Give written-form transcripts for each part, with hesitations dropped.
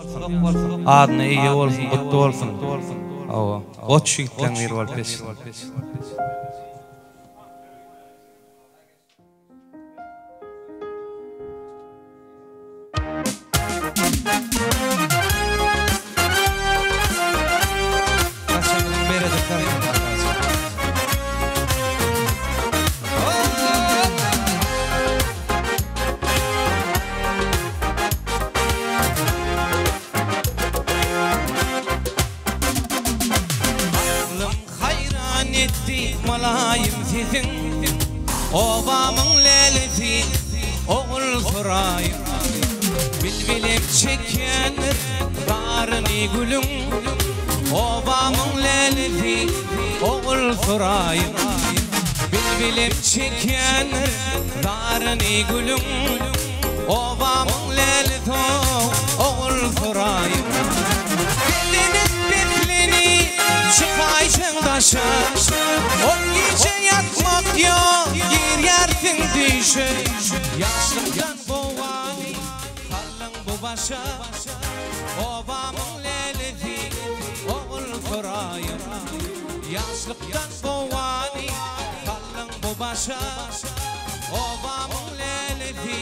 Adyna eýe bolsun, gutly bolsun. Hawa, goç ýigitleň biri bolup ýetişsin. Daşymyzyň beredi tapsyn Allajan. Aklym haýran etdi mylaýym sesiň, Obamyň lälesi ogul suraýym. Bilbilem çekýändir zaryny gülüň, Obamyň lälesi ogul suraýym. Bilbilem çekýändir zaryny gülüň, Obamyň lälesi ogul suraýym. Bellenip beslenip çykaýsaň daşa, Ol gije ýatmak ýok, girýärsiň düýşe. Ýaşlykdan gowgany saldyň bu başa, Obamyň lälesi ogul suraýym. Ýaşlykdan gowgany saldyň bu başa, Obamyň lälesi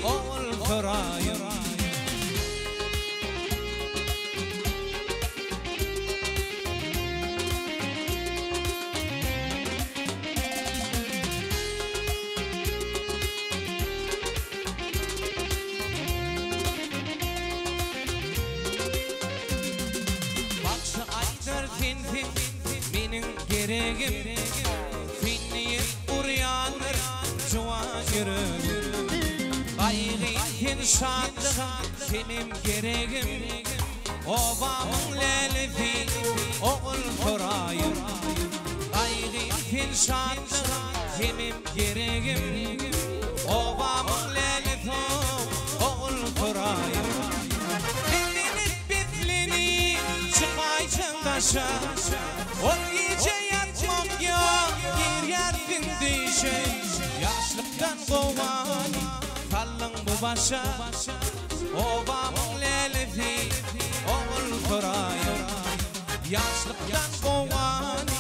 ogul suraýym. Bagşy aýdar sensiň meniň geregim, Sen diýip urýandyr juwan ýüregim. Gaýgym sen şatlygym hemem geregim, Obamyň lälesi ogul soraýyn. Gaýgym sen şatlygym hemem geregim, Obamyň lälesi ogul soraýyn. Bezenip beslenip çykaýsaň daşa, Ol gije ýatmak ýok girýärsiň düýşe. Ýaşlykdan gowany saldyň bu başa, Obamyň lälesi ogul soraýyn. Ýaşlykdan gowany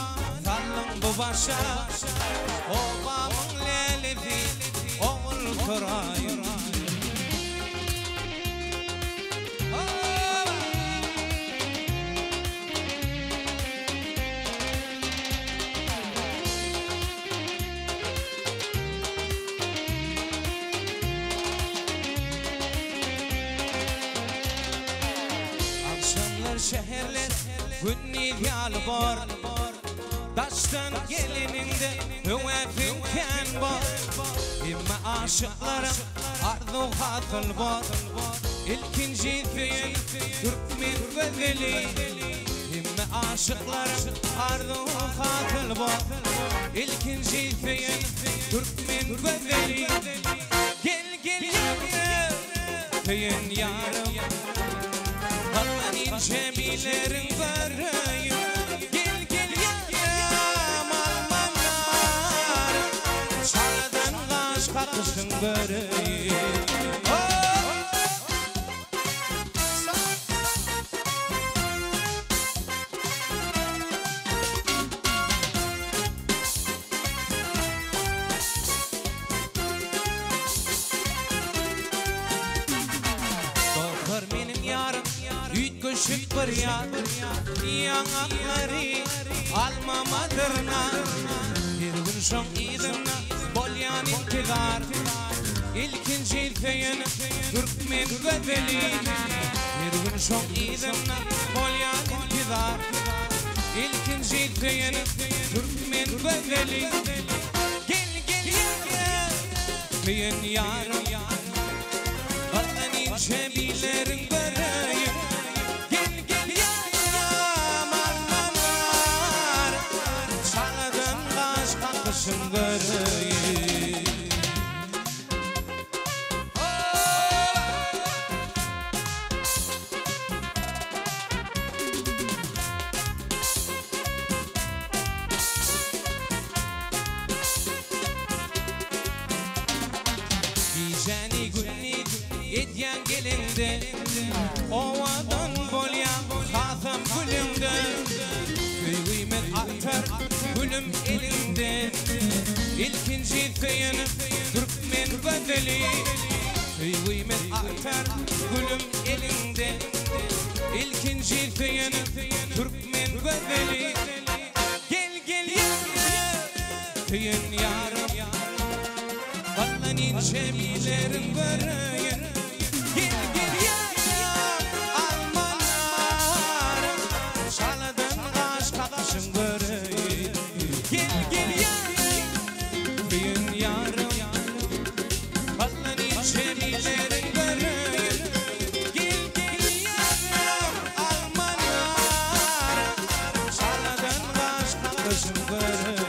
saldyň bu başa, Obamyň lälesi ogul soraýyn. Agşamlar şäherler gündiz ýaly bor, Daşdan geleniňde höwesiň kän bor. Hemme aşyklaryň arzuw hasyl bor, Ilkinji söýen türkmen gözeli. Hemme aşyklaryň arzuw hasyl bor, Ilkinji söýen türkmen gözeli. Gel gel ýa söýen ýarym, Hallan inçe bileriň göreýin. Gel gel ýa malmanar, Çaladan gaş kakyşyň göreýin. Dostlar meniň ýarym üýtgeşik bir ýar, Ýaňaklary almama dyrnar. Her gün şoň yzynda bolýan intizar, Ilkinji söýen türkmen gözeli. Her gün şoň yzynda bolýan intizar, Ilkinji söýen türkmen gözeli. Gel gel ýa söýen ýarym, Galkan inçe billeriň göreýin. Gel gel ýa marmanar, Çaladan gaş kakyşyň göreýin. Gijäni gündiz edýäň geleňde. Ilkinji söýenim türkmen gözeli Söýgimiz artar gülüm eliňde Ilkinji söýenim türkmen gözeli Gel gel ýaňa söýen ýarym Walla niçe bilerin göreýin Gel gel ýaňa alma narym Şaladan gaş kakyşyň göreýin Gel gel ýaňa söýen ýarym Walla niçe bilerin göreýin Gel gel ýaňa alma narym Şaladan gaş kakyşyň göreýin.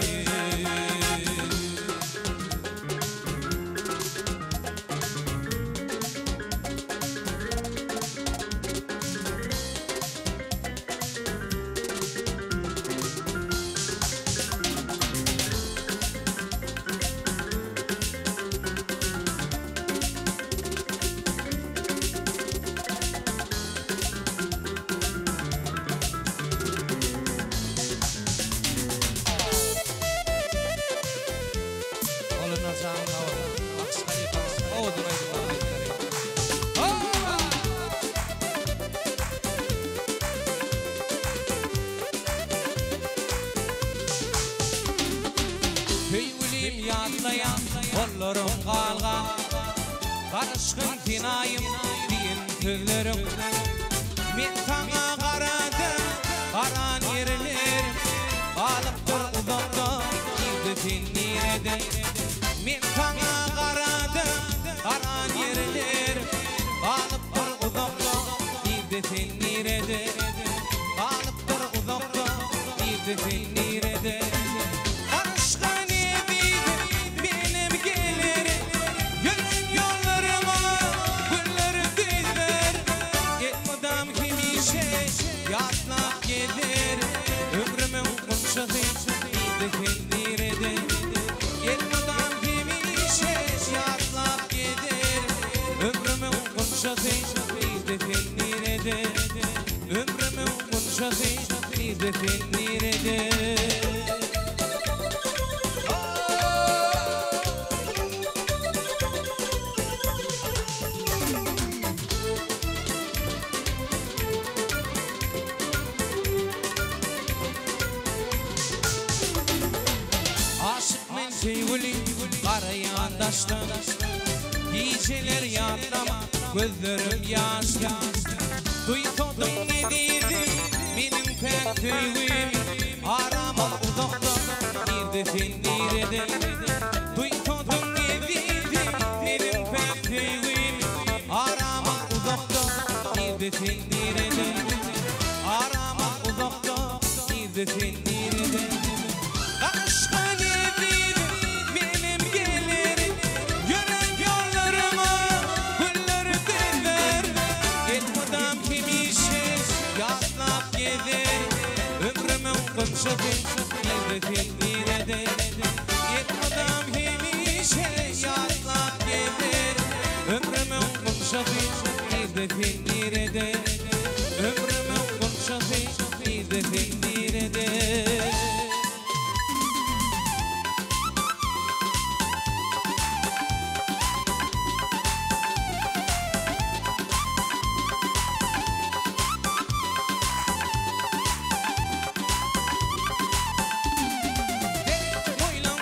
Ogluna jan sag bolsun. Bagşy halypamyz owadan aýdymlary aýdyp berýär. Hoppa! Söýgülim ýatlaýan gollarym galgap, Garaşgyn senaýym diýen sözleriň. Men saňa garadym, garan ýerlerim, Galypdyr uzakda, nirde sen nirede? Men saňa garadym, garan ýerlerim, Galypdyr uzakda, nirde sen nirede? Galypdyr uzakda, nirde sen nirede? Garaşgyn ezizim, menem gelerin, Ýören ýollaryma güller düzer. Elmydam hemişe ýatlap gezerin, Ömrümiň gunçasy, nirde sen nirede? Elmydam hemişe ýatlap gezerin, Ömrümiň gunçasy, nirde sen nirede? Ömrümiň gunçasy, nirde sen nirede? Aşyk men söýgüli garaýan daşdan, Gijeler ýatlama gözlerim ýaşly. Duýsadyň ezizim meniň päk söýgimi, Aram ol uzakda, nirde sen nirede? Duýsadyň ezizim meniň päk söýgimi, Aram ol uzakda, nirde sen nirede? Aram ol uzakda, nirde sen nirede? Garaşgyn ezizim menem gelerin, Ýören ýollaryma güller düzer. Elmydam hemişe ýatlap gezerin, Ömrümiň gunçasy, nirde sen nirede? Elmydam hemişe ýatlap gezerin, Ömrümiň gunçasy, nirde sen nirede? Ömrümiň gunçasy, nirde sen nirede? Moýlaň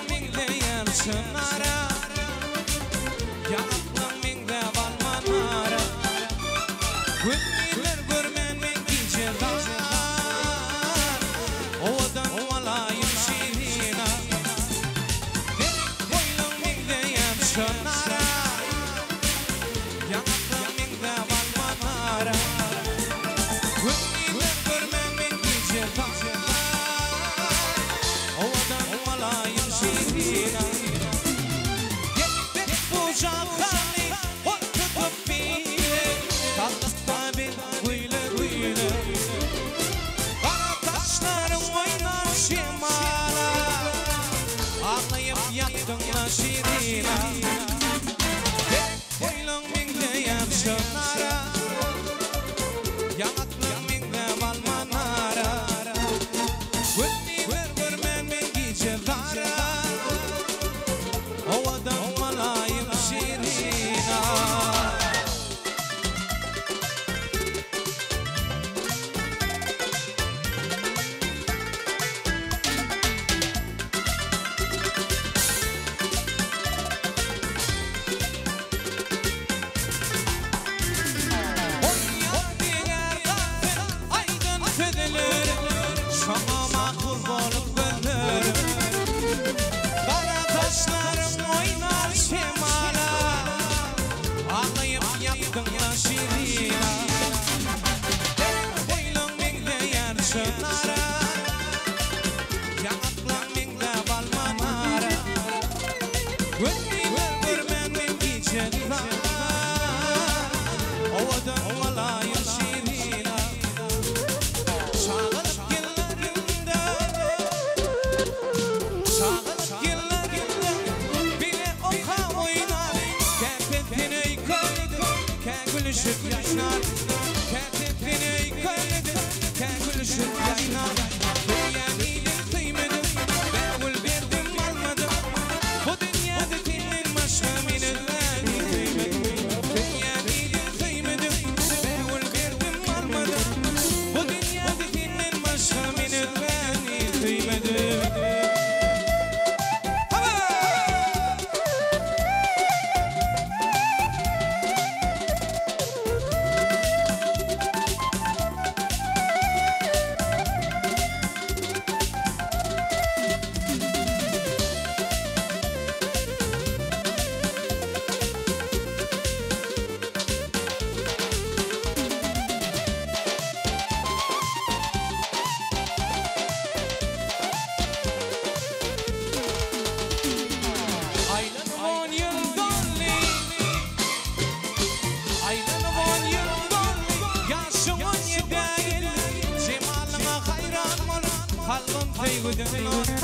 Kalbym söýgüden doldy.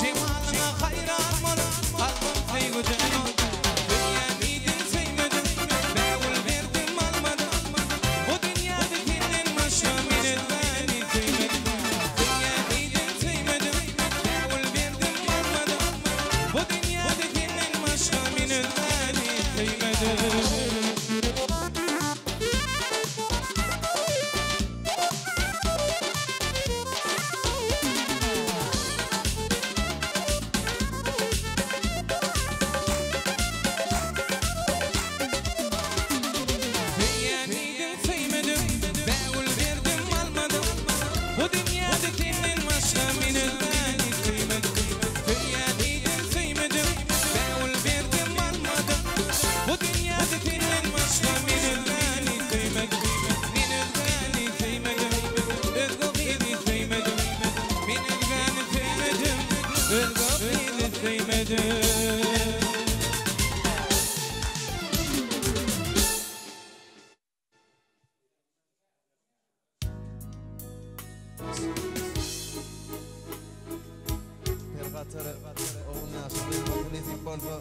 Jemalyňa haýran bolup, kalbym söýgüden doldy. Söýýän diýdim, söýmedim, bägül berdim, almadym. Bu dünýäde senden başga men özgäni söýmedim. Söýýän diýdim, söýmedim, bägül berdim, almadym. Bu dünýäde senden başga men özgäni söýmedim. Söýýän diýdim, söýmedim, bägül berdim, almadym. Bu dünýäde senden başga men özgäni söýmedim. Söýýän diýdim, söýmedim, bägül berdim, almadym. Bu dünýäde senden başga men özgäni söýmedim. Men özgäni söýmedim, özge gyzy söýmedim. Men özgäni söýmedim, özge gyzy söýmedim. Her gatary ogul ýaşyny duýmak nesip bolsa,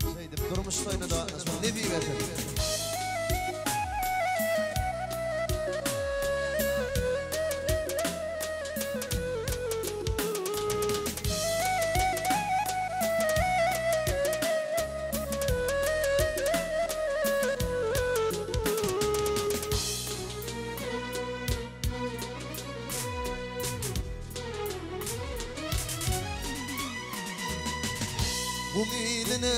şeýdip durmuş toýuna-da gatnaşmak nesip etsin. Gum iline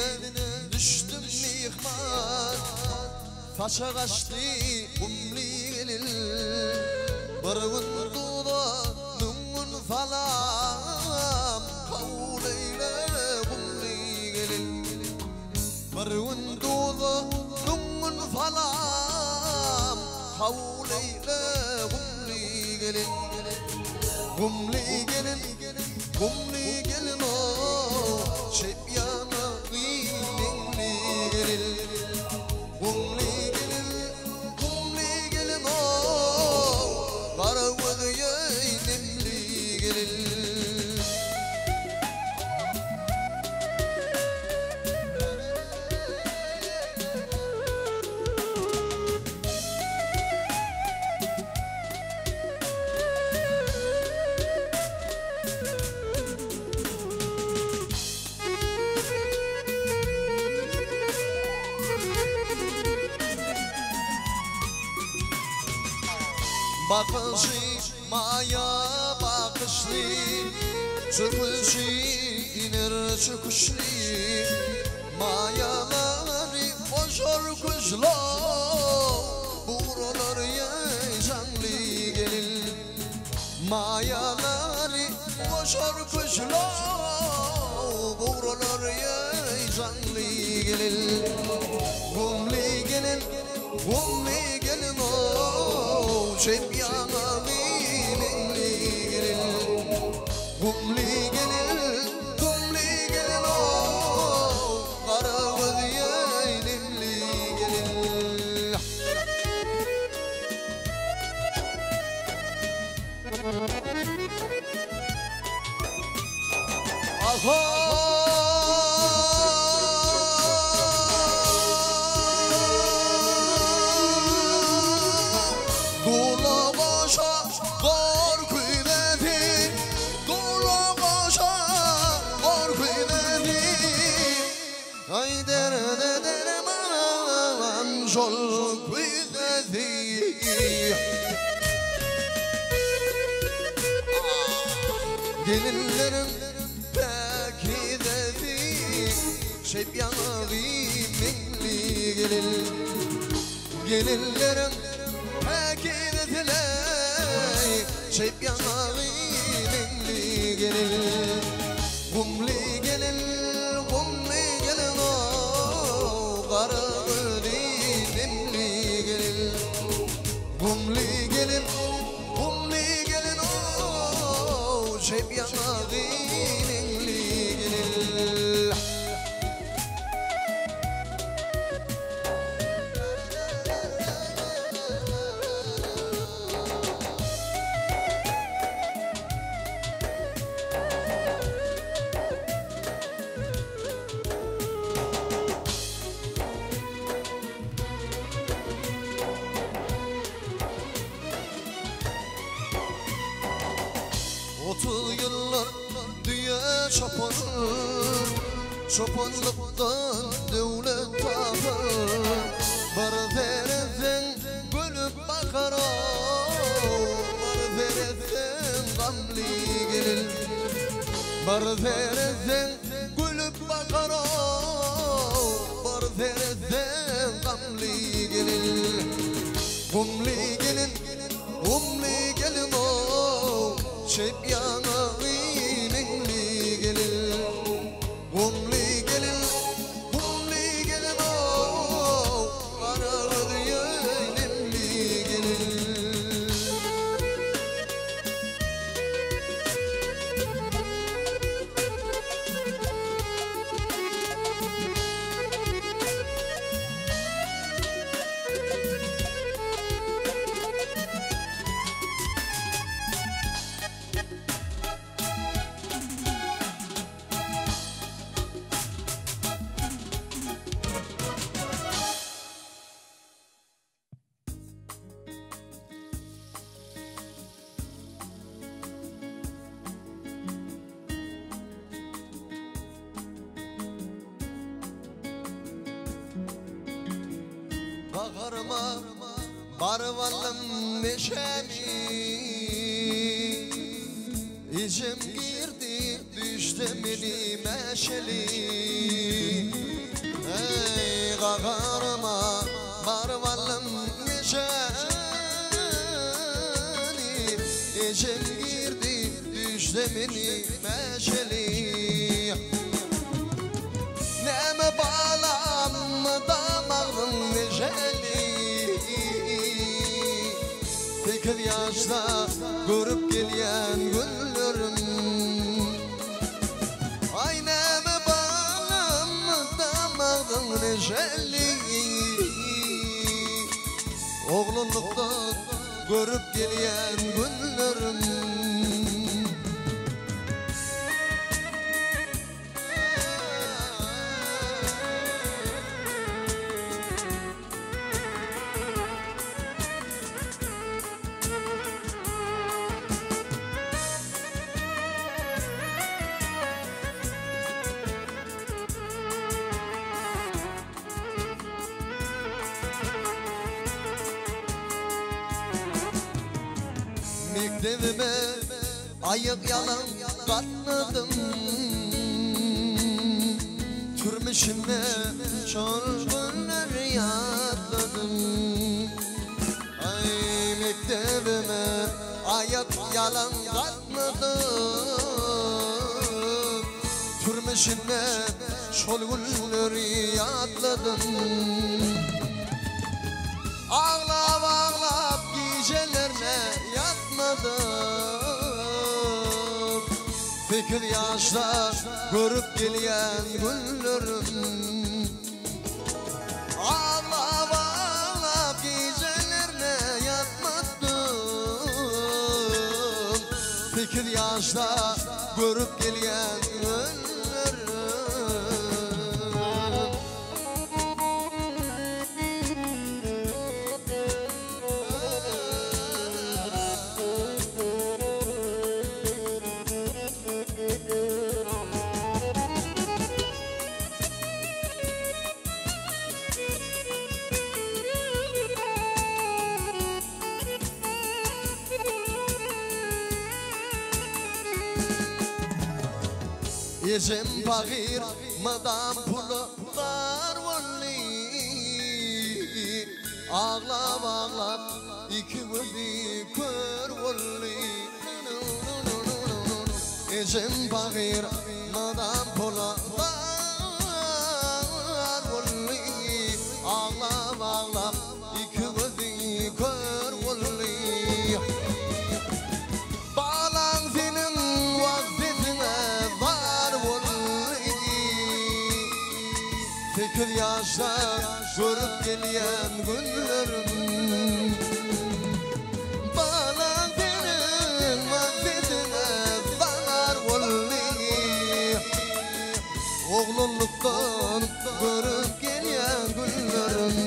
düşdüm myhman, Saça gaçdy gumly gelin. Bir gün duza, müň gün salam, Kabul eýle gumly gelin. Bir gün duza, müň gün salam, Kabul eýle gumly gelin. Gumly gelin, gumly gelin o, Çep ýanagy meňli gelin. Gumly gelin, gumly gelin o, Gara gözü nemli gelin. Bakyşy maýa bakyşly, Çöküşi iner çöküşli, Maýalary goşar kuşla, Bugralar ýaýjaňly gelin. Maýalary goşar kuşla, Bugralar ýaýjaňly gelin. Gumly gelin, gumly gelin o, Çep ýaňagy meňli gelin. Gumly gelin, gumly gelin o, Gara göz ýeýlemli gelin. Aho! Dula başa kar küydedi, Dula başa kar küydedi. Ay derde derman şol küydedi. Gelinlerim päkidedi, Şep ýaňagy meňli gelin. Gelinlerim päkidediler, Şep ýaňagy meňli gelin. Gumly gelin, gumly gelin o, Gara gözli nemli gelin. Gumly gelin, gumly gelin o, Şep ýaňagy meňli gelin. Otuz ýyllar düýe çopan, Çopanlykdan döwlet tapar. Bir seretseň gülüp bakar Bir seretseň gamly gelin. Bir seretseň gülüp bakar Bir seretseň gamly gelin. Gumly gelin, gumly gelin o, Çep ýaňagy meňli gelin. Gumly gelin, gumly gelin o, Gara gözli nemli gelin. Gaharyma baryp aldym neşämi, Ejem girdi düşde meni mäşeli. Ey gaharyma baryp aldym neşäni, Ejem girdi düşde meni mäşeli. Näme balam damagdyň neşeli, 8 ýaşda görüp gelýän günlerim. Ay näme balam damagdyň neşeli, Oglanlykda görüp gelýän günlerim. Mektebime aýak ýalan gatnadım, Türmüşüme şol günler ýatladım. Ay mektebime aýak ýalan gatnadım, Türmüşüme şol günleri ýatladım. Ağlap ağlap gecelerine yatmadım, 8 yaşta görüp gelýän günlerim. Ağlap ağlap gecelerine yatmadım, 8 yaşta görüp gelýän günlerim. Ejem pagir madam pula dar boldy, Aglap aglap iki gözü kör boldy. Ejem pagir madam pula dar boldy, Aglap aglap iki gözü kör boldy. Balan senin vazifine var boldy, 8 yaşta görüp gelýän günlerim. Balan senin vazifine var boldy, Oglanlykdan görüp gelýän günlerim.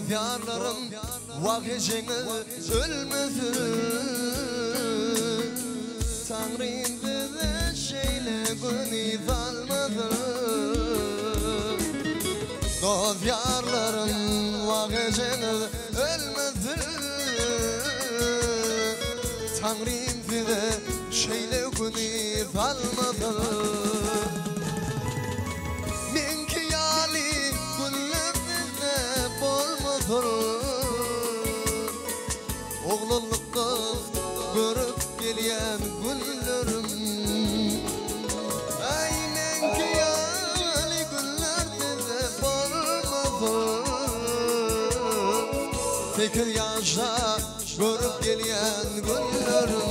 Dost-ýarlarym, wah ejeňiz ölmesin. Taňrym size şeýle güni salmasyn. Dost-ýarlarym, wah ejeňiz ölmesin. Taňrym size şeýle güni salmasyn. Meňki ýaly günler sizde bolmasyn. Oglanlykda görüp gelýän günlerim. Aý meňki ýaly günler sizde bolmasyn. 8 ýaşda görüp gelýän günlerim.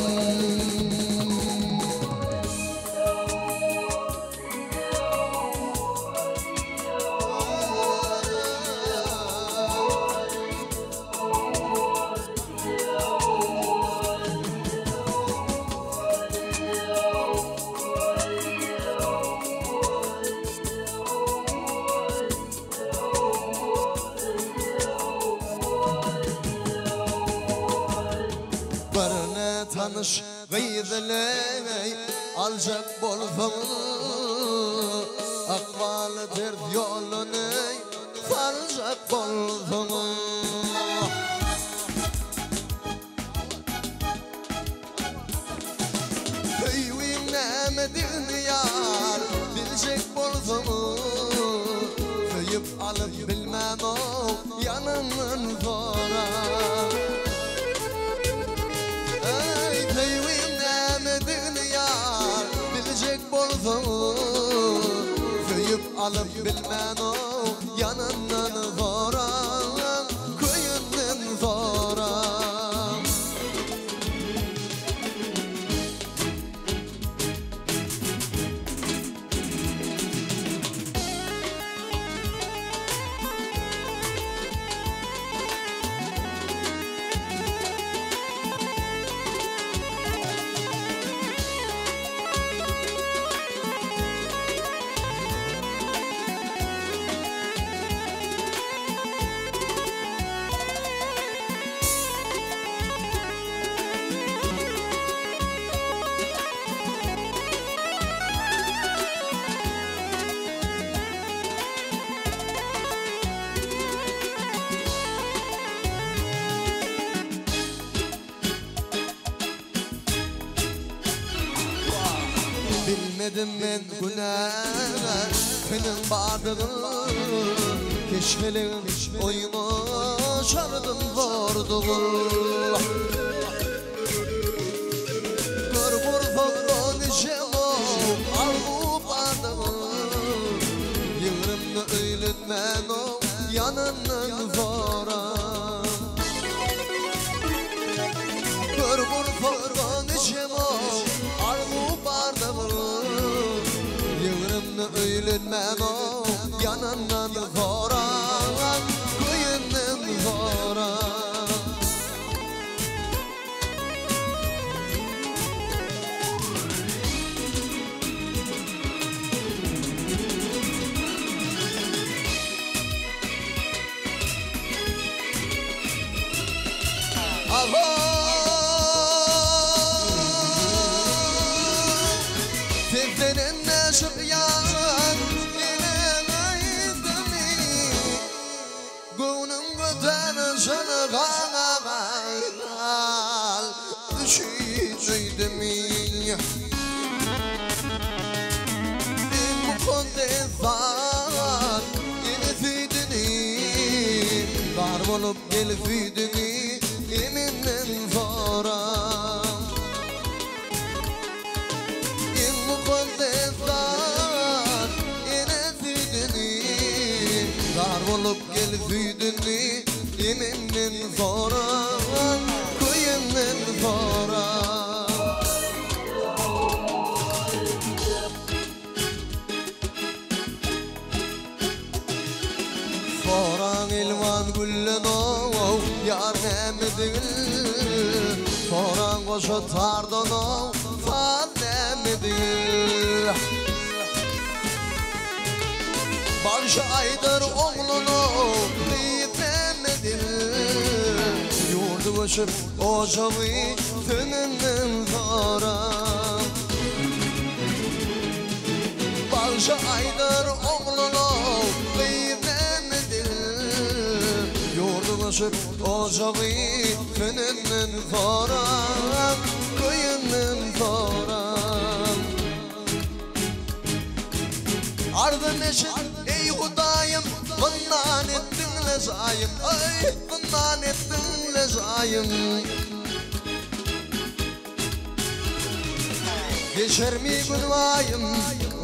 Birine tanyş gyzyny aljak bolsaň, Ykbaly ters ýoluny saljak bolsaň. Söýgiň nämedigini ýar biljek bolsaň, Söýüp alyp bilmän o ýanyndan sora. Eý, söýgiň nämedigini ýar biljek bolsaň, Söýüp alyp bilmän o ýanyndan sora, Köýünden sora. Bilmedim men günä seniň bardygyny, Keşfeliň oýuna çaldym zordugyny. Gör gursakda niçe arzuw bardygyny, Ýigrimde öýlenmän o ýanyndan sora. Gör gursakda niçe arzuw bardygyny, Ýigrimde öýlenmän o ýanyndan sora, Köýünden sora. Aho! Tezlenen çykýan ene aýdymy, Göwnüm göterişini gaňagal düşündimi. Iň mukaddes zat ene süýdüni, Zar bolup gel süýdüni emenden sora. Iň mukaddes zat ene süýdüni, Zar bolup gel süýdüni emenden sora, Köýünden sora. Soran elwan güllen o ýar nämedigin, Soran goşa tardan o saz nämedigin. Bagşy aýdar oglunu diýip nämedigin. öçüp ojagy sönenden sonra. Bagşy aýdar ogluna gyz näme dil Ýurdy göçüp ojagy sönenden sonra Köýenden sonra. Arzym eşit eý Hudaýym Zyndan etdiň lejaýym Aý zyndan etdiň lejaýym. Geçermi günüm aýym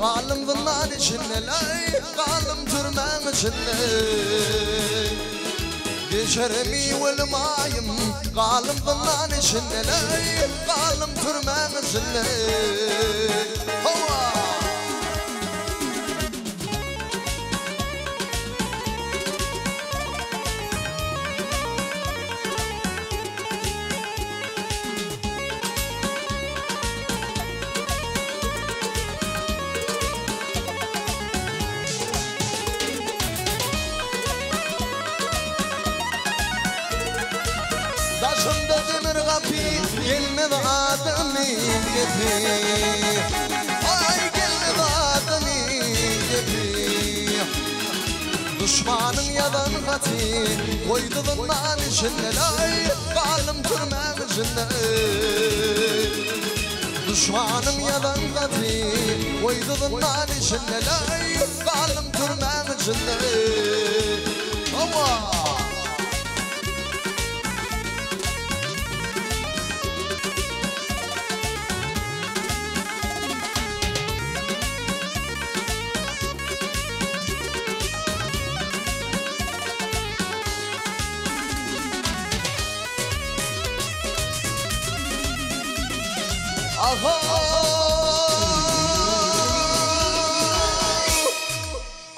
Galdym zyndan içinde laý Galdym türmäň içinde. Geçermi ölüm aýym Galdym zyndan içinde laý Galdym türmäň içinde. Hawa! Daşymda demir gapy, gelmez adamyň gepi. Aý, gelmez adamyň gepi. Duşmanyň ýazan haty, goýdy zyndan içinde, aý, galdym türmäň içinde. Duşmanyň ýazan haty, goýdy zyndan içinde, aý, galdym türmäň içinde. Hawa!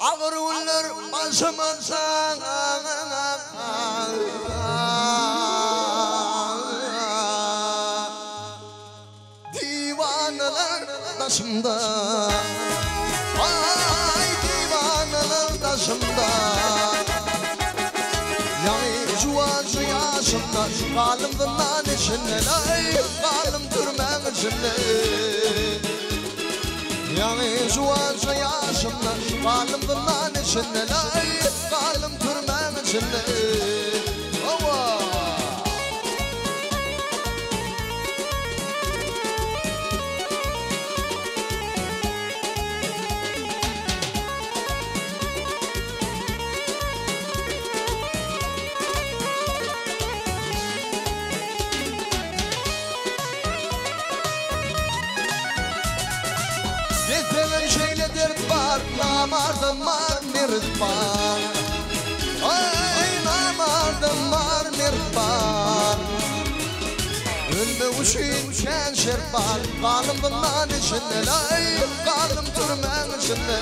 Agyr günler başyma Diwanalar daşymda Aý diwanalar daşymda Ýaňy juwanjy ýaşymda Galdym zyndan içinde Aý galdym türmäň içinde Ýaňy juwanjy ýaşymda Galdym zyndan içinde Aý galdym türmäň içinde Hawa! Gezseňem şeýle dert bar, namarda mar mert bar. Aý, namarda mar mert bar. Ölmek üçin kän şert bar, Galdym zyndan içinde, laý, galdym türmäň içinde.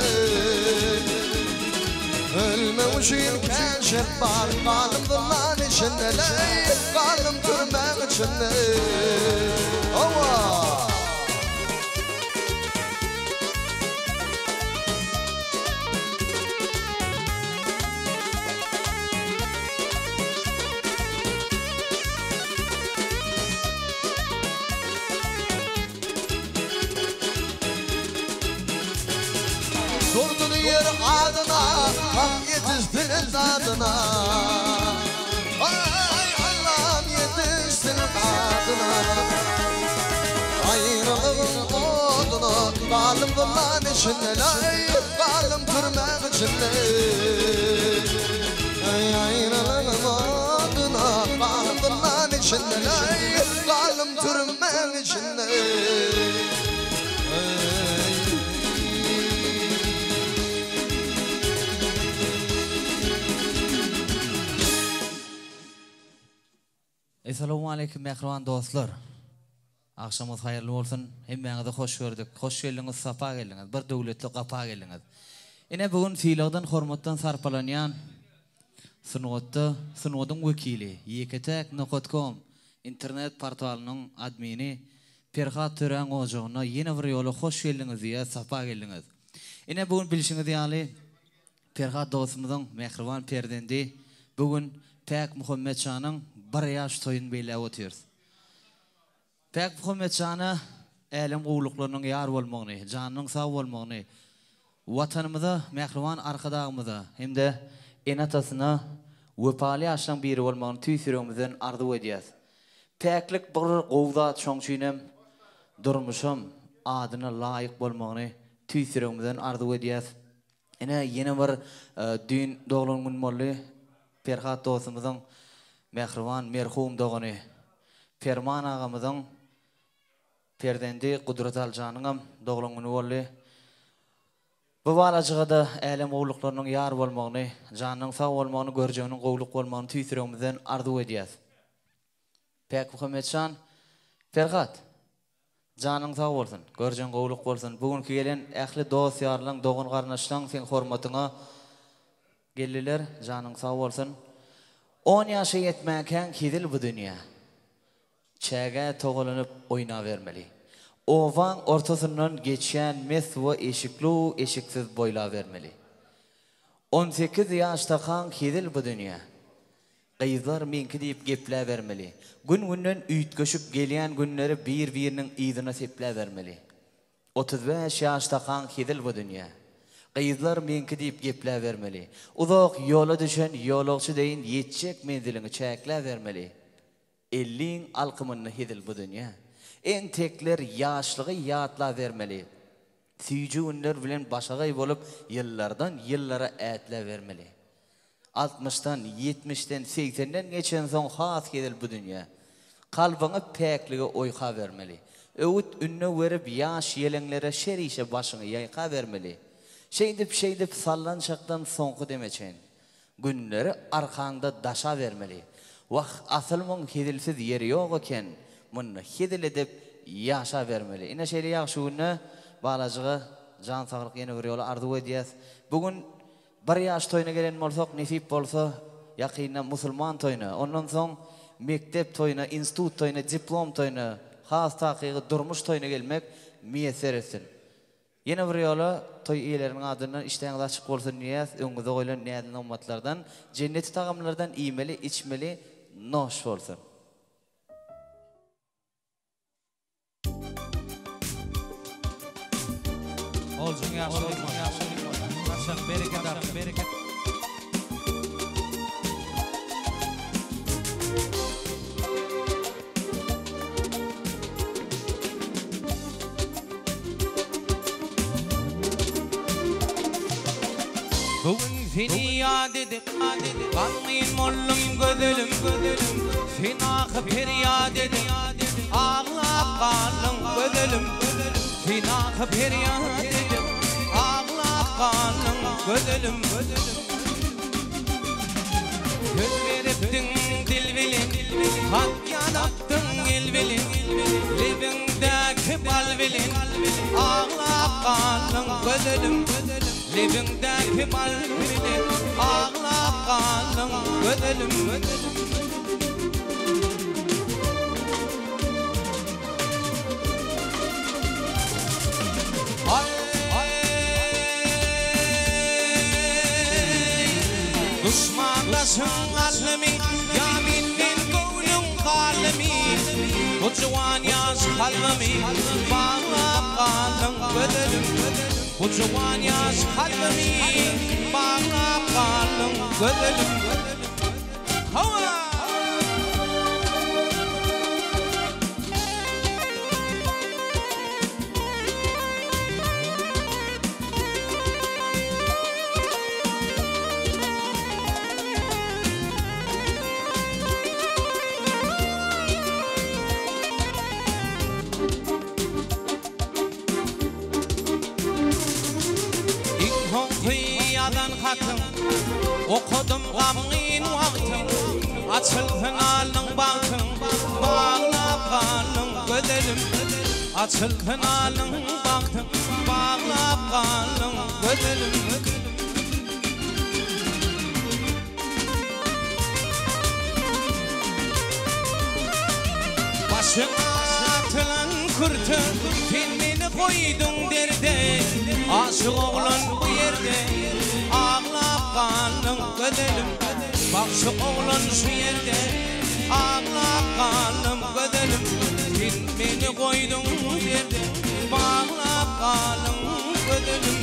Ölmek üçin kän şert bar, Galdym zyndan içinde, laý, galdym türmäň içinde. Hawa! Durdy diýer adyna, Hak ýetişsin dadyna. Aý, Allam ýetişsin dadyna. Aýralygyň oduna, Galdym zyndan içinde, laý, galdym türmäň içinde. Aý, aýralygyň oduna, Galdym zyndan içinde, laý, galdym türmäň içinde. Essalawmaleýkim mähriban dostlar. Agşamyňyz haýyrly bolsun. Hemmäňizi hoş gördük. Hoş geldiňiz, sapa geldiňiz. Bir döwletli gapa geldiňiz. Ine bu gün sylagdan, hormatdan sarpalanýan sungatda sungatyň wekili, ýeke-täk nokat kom internet portalynyň admini Perhat Töräň ojagyna ýene bir ýola hoş geldiňiz diýýäs, sapa geldiňiz. Ine bu gün bilşiňiz ýaly Perhat dostumyzyň mähriban perzendi bu gün päk Muhammet şanyň. Bir ýaş toýuny belläp otyrys. Päk Muhammetjana älem gowulyklarynyň ýar bolmagyny, janynyň sag bolmagyny, Watanymyza, mähriban Arkadagymyza hem-de ene-atasyna wepaly ýaşlaryň biri bolmagyny tüýs ýüregimizden arzuw edýäs. Päklik bir gowy zat şoň üçinem durmuşam adyna laýyk bolmagyny tüýs ýüregimizden arzuw edýäs. Ine ýene bir düýn doglan gün boldy. Perhat dostumyzyň mähriban merhum dogany Perman agamyzyň perzendi Gudrat Aljanyňam doglan güni boldy. Bu balajyga-da älem gowluklarynyň ýar bolmagyny, janynyň sag bolmagyny, görjeginiň gowluk bolmagyny tüýs ýüregimizden arzuw edýäs. Päkmuhammetjan Perhat! Janyň sag bolsun, görjeň gowluk bolsun. Bu günki gelen ähli dost-ýarlaň, dogan-garyndaşlaň seň hormatyňa geldiler. Janyň sag bolsun. On ýaşa ýetmänkäň hezil bu dünýä. Çägä togalanyp oýnabermeli. Obaň ortasyndan geçýän mes suwa eşiklu-eşiksiz boýlabermeli. On sekiz ýaşdakaň hezil bu dünýä. Gyzlar meňki diýip gepläbermeli. Gün-günden üýtgeşik gelýän günleri bir-biriniň yzyna sepläbermeli. 35 ýaşdakaň hezil bu dünýä. Gyzlar meňki diýip gepläbermeli. Uzak ýola düşen ýolagçy deýin ýetjek menziliňi çäkläbermeli. Elliň alkymynda hezil bu dünýä. Entekler ýaşlygy ýatlabermeli. Süýji günler bilen başagaý bolup ýyllardan ýyllara ätläbermeli. Altmyşdan, ýetmişden, segsenden geçensoň has hezil bu dünýä. Kalbyňy päklige oýkabermeli. Öwüt-ündew berip ýaş ýeleňlere şer işe başyňy ýaýkabermeli. Şeýdip-şeýdip sallançakdan soňky deme çen. Günleri arkaňda daşabermeli. Wah, asyl muň hezilsiz ýeri ýok eken, munda hezil edip ýaşabermeli. Ine şeýle ýagşy günde balajyga jan saglyk ýene bir ýola arzuw edýäs. Bu gün bir ýaş toýuna gelen bolsak, nesip bolsa, ýakynda musulman toýuna, ondan soň mekdep toýuna, institut toýuna, diplom toýuna, has takygy durmuş toýuna gelmek miýesser etsin. Ýene bir ýola toý eýeleriniň adyndan işdäňiz açyk bolsun diýýäs, öňüňize goýlan näz-nygmatlardan, jenneti tagamlardan iýmeli, içmeli, noş bolsun. Oljuň ýagşylyk Saçak bereket artyp bereket. Bu gün seni ýat edip, Gamgyn boldum gözelim, Sen ahy perýat edip, Aglap galdyň gözelim. Sen ahy perýat edip, Aglap galdyň gözelim. Söz beripdiň dil bilen, Hat ýazypdyň el bilen, Lebiňdäki bal bilen, Aglap galdyň gözelim. Lebiňdäki bal bilen, Aglap galdyň gözelim. Duşmandaşyň alnymy, Ýa menden göwnüň galdymy? Bu juwan ýaş kalbymy Baglap galdyň gözelim. Bu juwan ýaş kalbymy Baglap galdyň gözelim. Hawa! Iň soňky ýazan hatyň Okadym gamgyn wagtyň Açylsyn alnyň bagtyň Baglap galdyň gözelim Açylsyn alnyň bagtyň Baglap galdyň gözelim. Başyňa atylan kürte Sen meni goýduň derde Aşyk oglan bu ýerde Aglap galdyň gözelim Bagşy oglan şu ýerde. Aglap galdym gözelim Sen meni goýduň derde Baglap galdyň gözelim.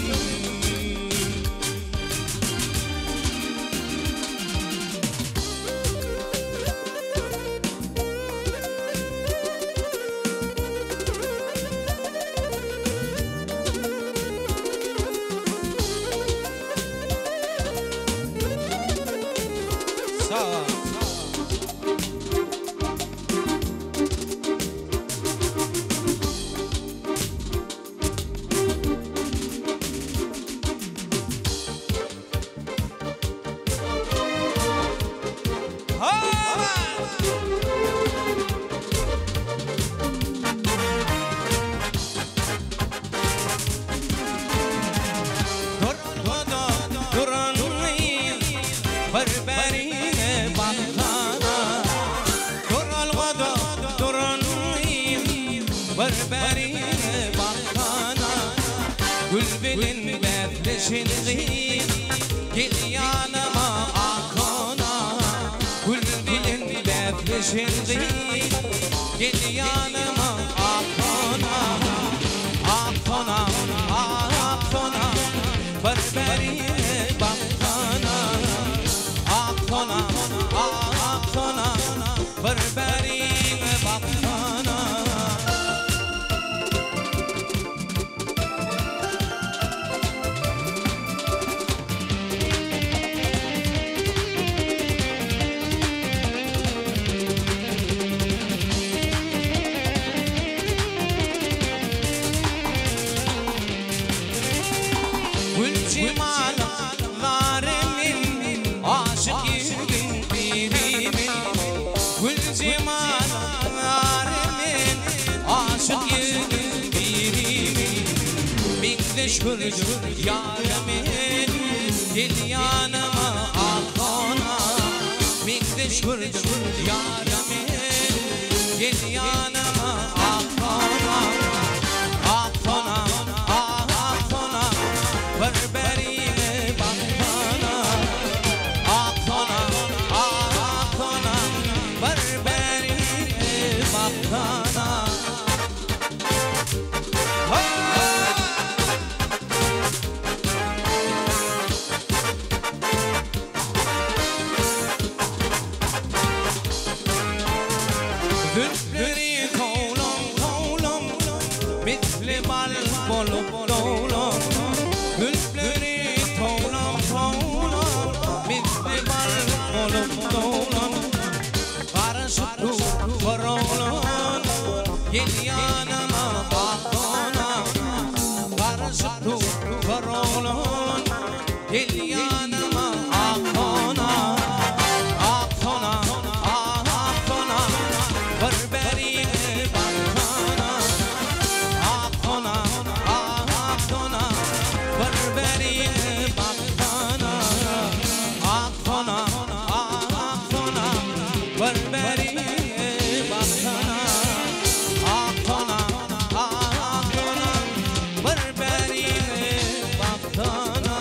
Duralgada duran gyz bir bärine baksana. Duralgada duran gyz bir bärine baksana. Gül bilen bäsleşen gyz gel ýanyma Akona. Gül bilen bäsleşen gyz gel ýanyma Akona. Aksana, aksana, bir bärine baksana. Aksana, aksana, bir bärine baksana. Güljemal zary men, aşyk ýüzüň biri men. Güljemal zary men, aşyk ýüzüň biri men. Meňzeş gördüm ýary men, gel ýanyma Aksona. Meňzeş gördüm ýary men, gel ýanyma Aksona. Aksona, Aksona, bir bärime baksana. Aksona, Aksona, bir bärime baksana. Zülpleri towlam-towlam, misli bal bolup dowlam. Zülpleri towlam-towlam, misli bal bolup dowlam. Garaşyp dur bir oglan, gel ýanyma Aksona. Garaşyp dur bir oglan, gel ýanyma Aksona. Aksona, Aksona, bir bärine baksana. Aksona, Aksona, bir bärine baksana. Aksona, Aksona, bir bärine baksana. Aksona, Aksona, bir bärine baksana.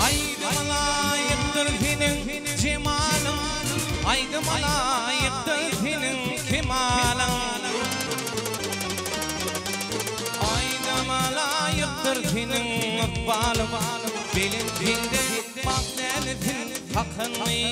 Aýdyma laýykdyr seniň jemalyň, Aýdyma laýykdyr seniň kemalyň. Aýdyma laýykdyr seniň ykbalyň, Belentliňde bagt dälisin hakyny.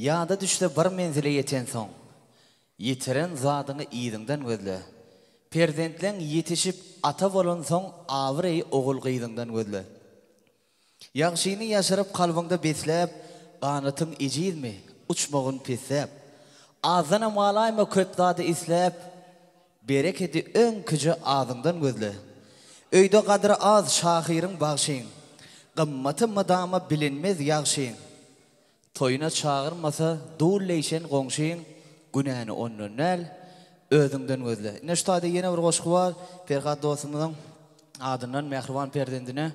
Ýada düşse bir menzile ýetensoň, Ýitiren zadyňy yzyňdan gözle. Perzentleň ýetişip ata bolansoň Abraýy ogul-gyzyňdan gözle. Ýagşyny ýaşyryp kalbyňda besläp, Ganatyň ejizmi, uçmagyn pesläp. Azdanam galaýma köp zady isläp, Berekedi öňküje azyňdan gözle. Öýde gadyry az şahyryň bagşyň, Gymmaty mydama bilinmez ýagşyň. Toýuna çagyrmasa dul leýşen goňşyň, Günäni ondan däl, özüňden gözle. Ine şu taýda ýene bir goşgy bar, Perhat dostumyzyň adyndan mähriban perzendine.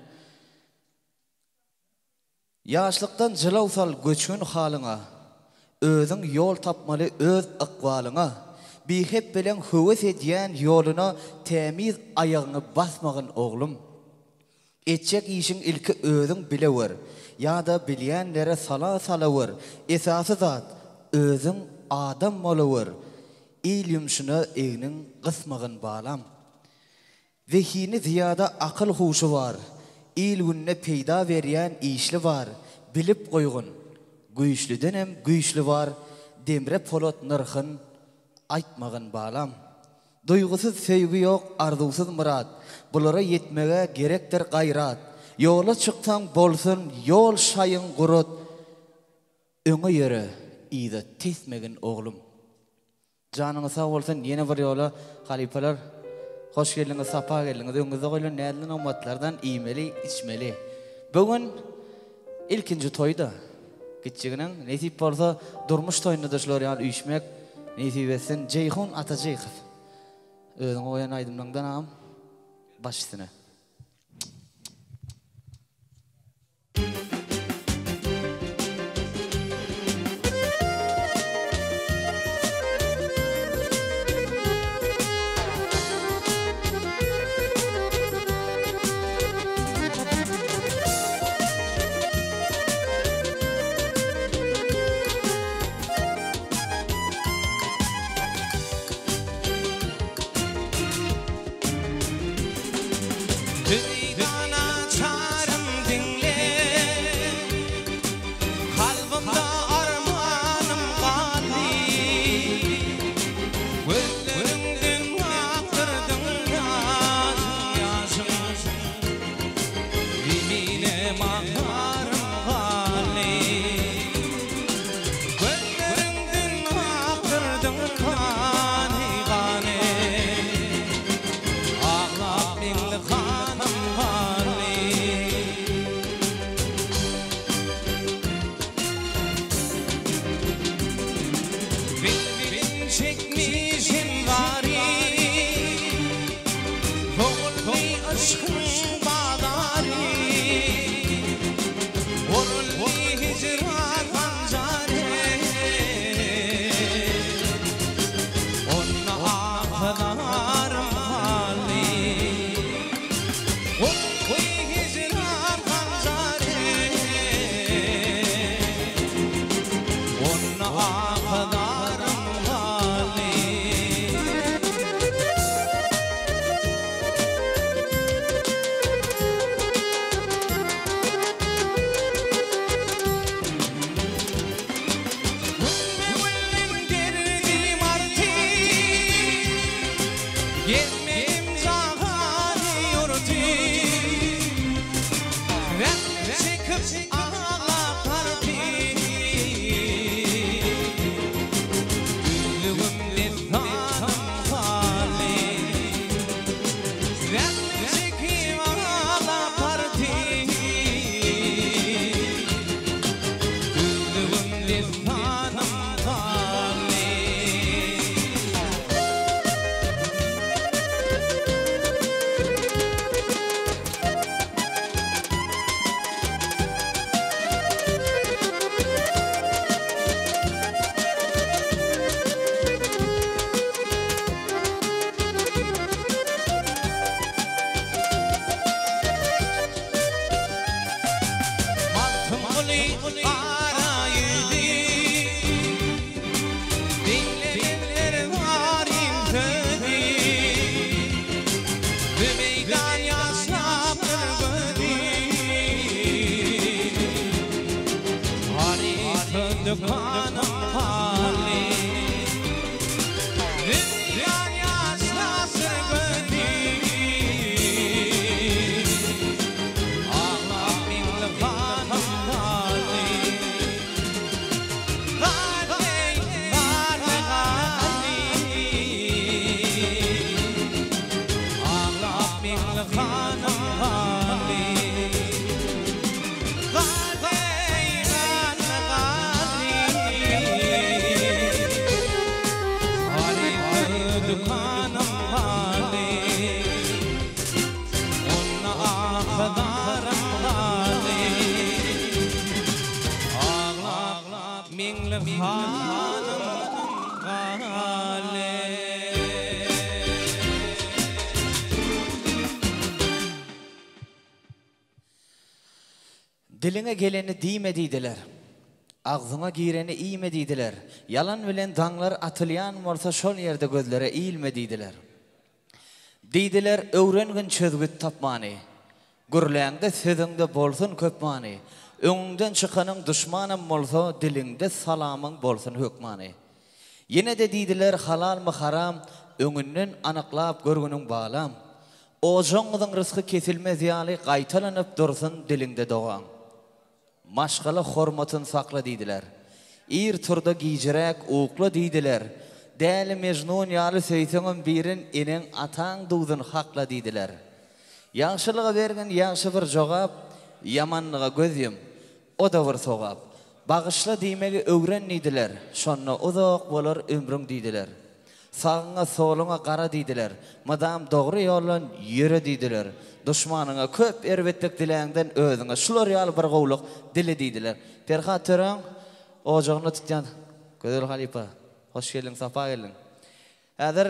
Ýaşlykdan jylaw sal göçgün halyňa, Özüň ýol tapmaly öz ykbalyňa. Bihepbeleň höwes edýän ýoluna Tämiz aýagyňy basmagyn oglum. Etjek işiň ilki özüň bilewer, Ýa-da bilýänlere sala salawer, Esasy zat, özüň adam bolawer, Il ýumşuna egniň gysmagyn balam. Zehini zyýada akyl-huşy bar, Il-gününe peýda berýän işli bar, Bilip goýgun, güýçlüdenem güýçli bar, Demre polat nyrhyn aýtmagyn balam. Duýgusyz söýgi ýok, arzuwsyz myrat, Bulara ýetmege gerekdir gaýrat. Ýola çyksaň bolsun ýol şaýyň gurat, Öňe ýöre, yza tesmegin oglum. Janyňyz sag bolsun ýene bir ýola halypalar hoş geldiňiz sapa geldiňiz öňüňizde goýlan näzli nygmatlardan iýmeli içmeli bu gün ilkinji toýda kiçjiginiň nesip bolsa durmuş toýunda-da şular ýaly üýşmek nesip etsin Jeýhun Atajykow özüňe goýan aýdymlaňdan agam baş üstüne. Meýdana çarym diňle, Kalbymda armanym galdy. Gözleriňden akdyrdyň ýaşyň, Zemine makarym galdy. Gözleriňden akdyrdyň gany-gany. Aglap Meňli hanym galdy. Bilbilin çekmişem zary, Soguldy yşkyň bazary, Uruldy hijran hanjary. Onda ah-zarym galdy. Uruldy hijran hanjary. Onda ah-zarym galdy. Günbe-günden derdim arty, Gezmedim jahany ýurty. Zähmet çekip aglap tarpy, Düzlügim dessanym galdy. Zähmet çekip aglap tarpy, Düzlügim dessanym galdy. Magtymguly gara ýüzi, Diňledenler zaryn sözi. Zübeýdan ýaşlapdyr gözi. Harytly dükanym galdy. Zübeýdan ýaşlapdyr gözi. Aglap Meňli hanym galdy. Galdy, galdy, galdy. Aglap Meňli hanym galdy. Galdy, galdy, galdy. Harytly Meňli hanym galdy. Diliňe geleni diýme diýdiler. Agzyňa gireni iýme diýdiler. Ýalan bilen daňlar atylýan bolsa şol ýerde gözlere ilme diýdiler. Diýdiler, öwrengin çözgüt tapmany. Gürläňde sözüňde bolsun köp many. Öňüňden çykanyň duşmanam bolsa diliňde salamyň bolsun hökmany. Ýene-de diýdiler halalmy haram öňünden anyklap görgüniň balam. Ojagyňyzyň rysgy kesilmez ýaly gaýtalanyp dursun diliňde dogaň. Maşgala hormatyny sakla diýdiler. Ir turda gijiräk ukla diýdiler. Däli Mejnun ýaly söýseňem birin eneň ataň duzuny hakla diýdiler. Ýagşylyga bergin ýagşy bir jogap, ýamanlyga göz ýum. O-da bir sogap. Bagyşla diýmegi öwren diýdiler, şonda uzak bolar ömrüň diýdiler. Sagyňa, soluňa gara diýdiler, mydam dogry ýoldan ýöre diýdiler. Duşmanyňa köp erbetlik diläňden özüňe şular ýaly bir gowulyk dile diýdiler. Perhat töräň ojagyny tutýan Gözel halypa, hoş geldiň, sapa geldiň. Häzir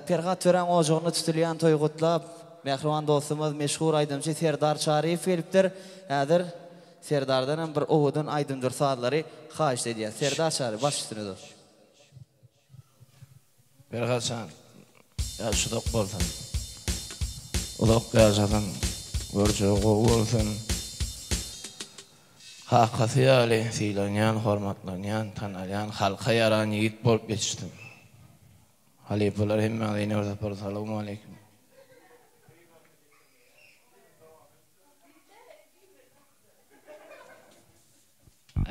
Perhat töräň ojagynda tutulýan toýy gutlap, mähriban dostumyz, meşhur aýdymçy Serdar Çaryýew gelipdir. Häzir Serdardan hem bir owadan aýdymdyr sazlary haýyşt edýäs. Serdar Çary, baş üstüne dost. Perhat jan, ýaş uzak bolsun. Uzak ýaşasyn, görjegi gowy bolsun. Kakasy ýaly sylanýan, hormatlanýan, tanalýan, halka ýaran ýigit bolup ýetişsin. Halypalar hemmäňize ýene bir sapar salowmaleýkim.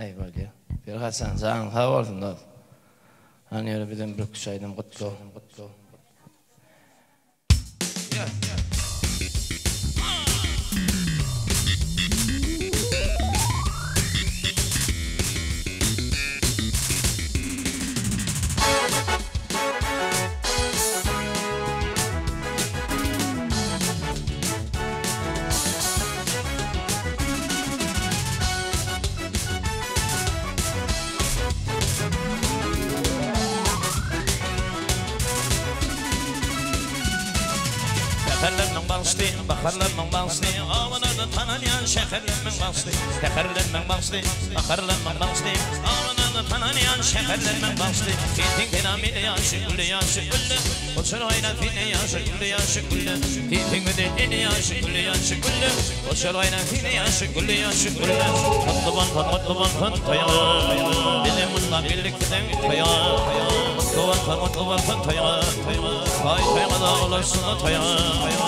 Aý bolýa. Perhat jan janyň sag bolsun dos. Hany ýöne bizem bir iki üç aýdym gutlag. Säherlermiň bagşy, baharlarmyň bagşy, Owalarda tanalýan şäherlermiň bagşy. Säherlermiň bagşy, baharlarmyň bagşy, Owalarda tanalýan şäherlermiň bagşy. Sensiň sena meni ýaşy, gülle ýaşy, gülle, Goşar gaýnap seni ýaşy, gülle ýaşy, gülle. Sensiň gözel ene ýaşy, gülle ýaşy, gülle, Goşar gaýnap seni ýaşy, gülle ýaşy, gülle. Gutly bolsun, gutly bolsun toýuňyz, Bizem gutlap geldik siziň toýuňyz. Gutly bolsun, gutly bolsun toýuňyz, Toý toýuňyza ulaşsyn toýuňyz.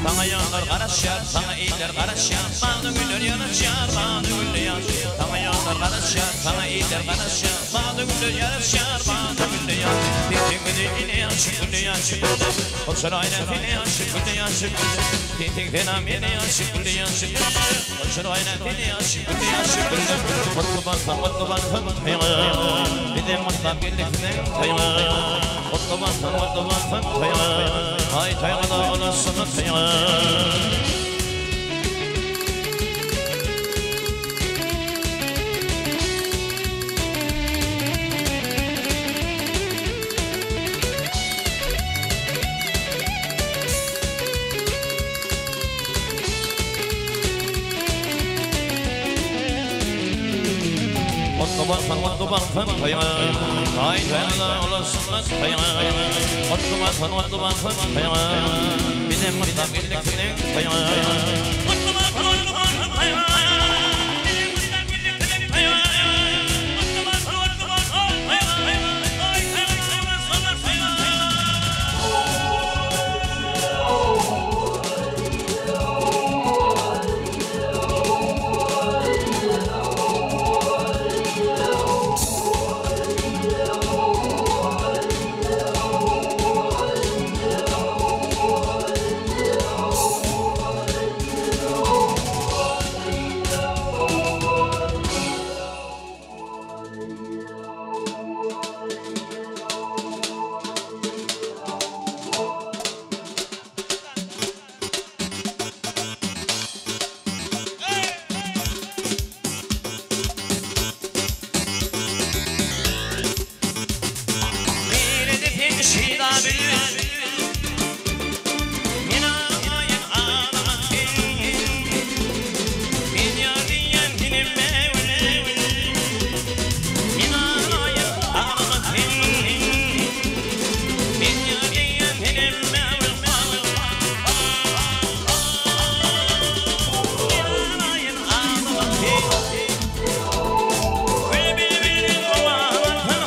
Saňa ýollar garaşýar, saňa iller garaşýar, Bagda güller ýaraşýar, bagda güller ýaşýar. Saňa ýollar garaşýar, saňa iller garaşýar, Bagda güller ýaraşýar, bagda güller ýaşýar. Sensiň gözel ene ýaşy, gülle ýaşy, gülle. Hoşal aýna sene ýaşy, gülle ýaşy, gülle. Sensiň senam ene ýaşy, gülle ýaşy, gülle. Hoşal aýna sene ýaşy, gülle ýaşy, gülle. Gutly bolsun, gutly bolsun toýuňyz, Bizem gutlap geldik siziň toýuňyz. Gutly bolsun, gutly bolsun toýuňyz, Aý toýuňyza ulaşsyn toýuňyz. Gutly bolsun, gutly bolsun toýuňyz, Aý toýuňyza ulaşsyn toýuňyz. Gutly bolsun, gutly bolsun toýuňyz, Bizem gutlap geldik siziň toýuňyz. Gutly bolsun, gutly bolsun toýuňyz, Bizem gutlap geldik siziň toýuňyz. Gutly bolsun, gutly bolsun toýuňyz, Aý toýuňyza ulaşsyn toýuňyz. Şida bilbil. Men alaýyn alyma sen. Men ýar diýen senem bägül. Men alaýyn alyma sen. Men ýar diýen senem bägül. Men alaýyn alyma sen. Gül bilbiliň owazyny.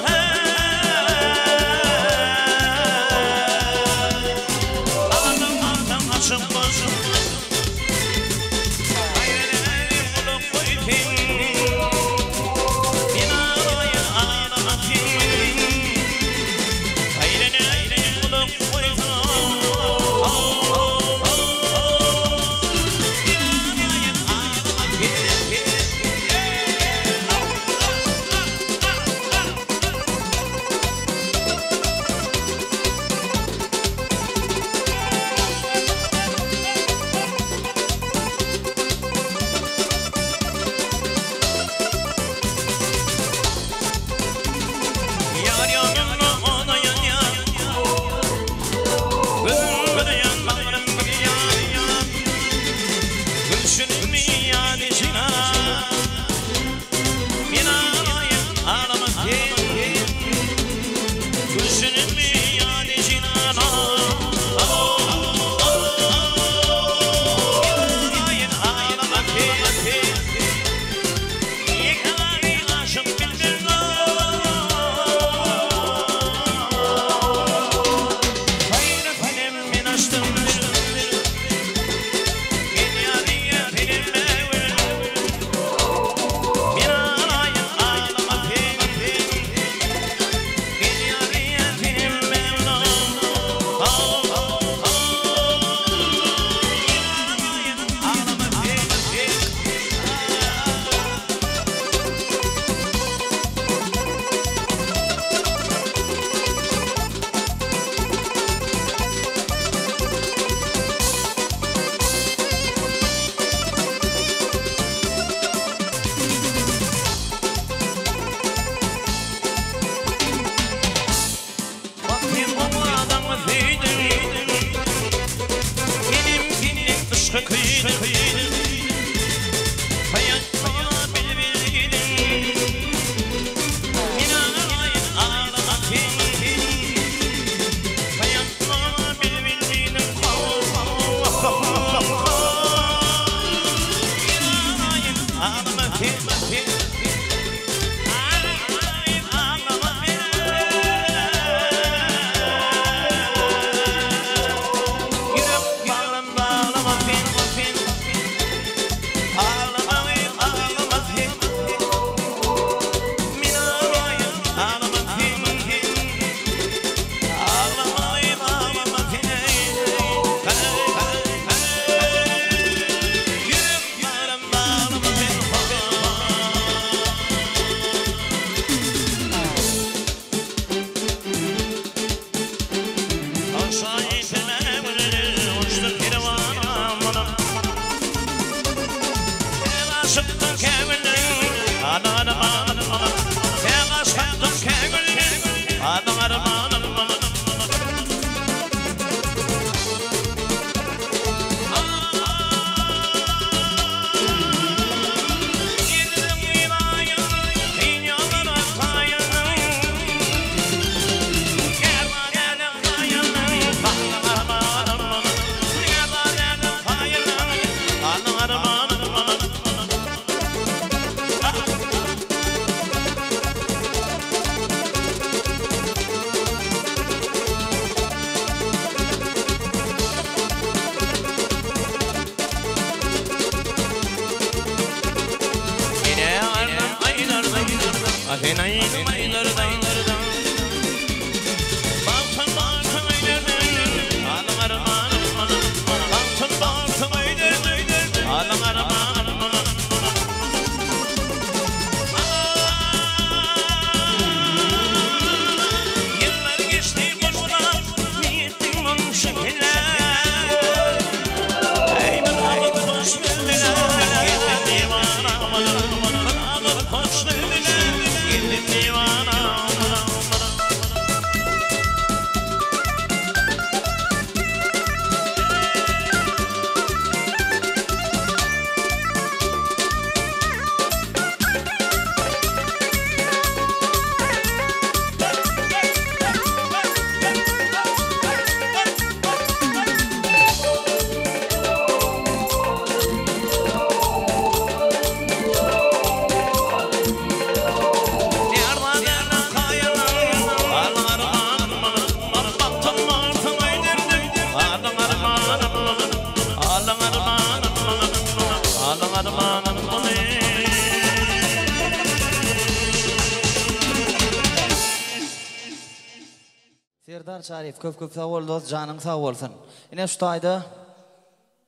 Serdar Çaryýew köp köp sag bol dost janyň sag bolsun. Ine şu taýda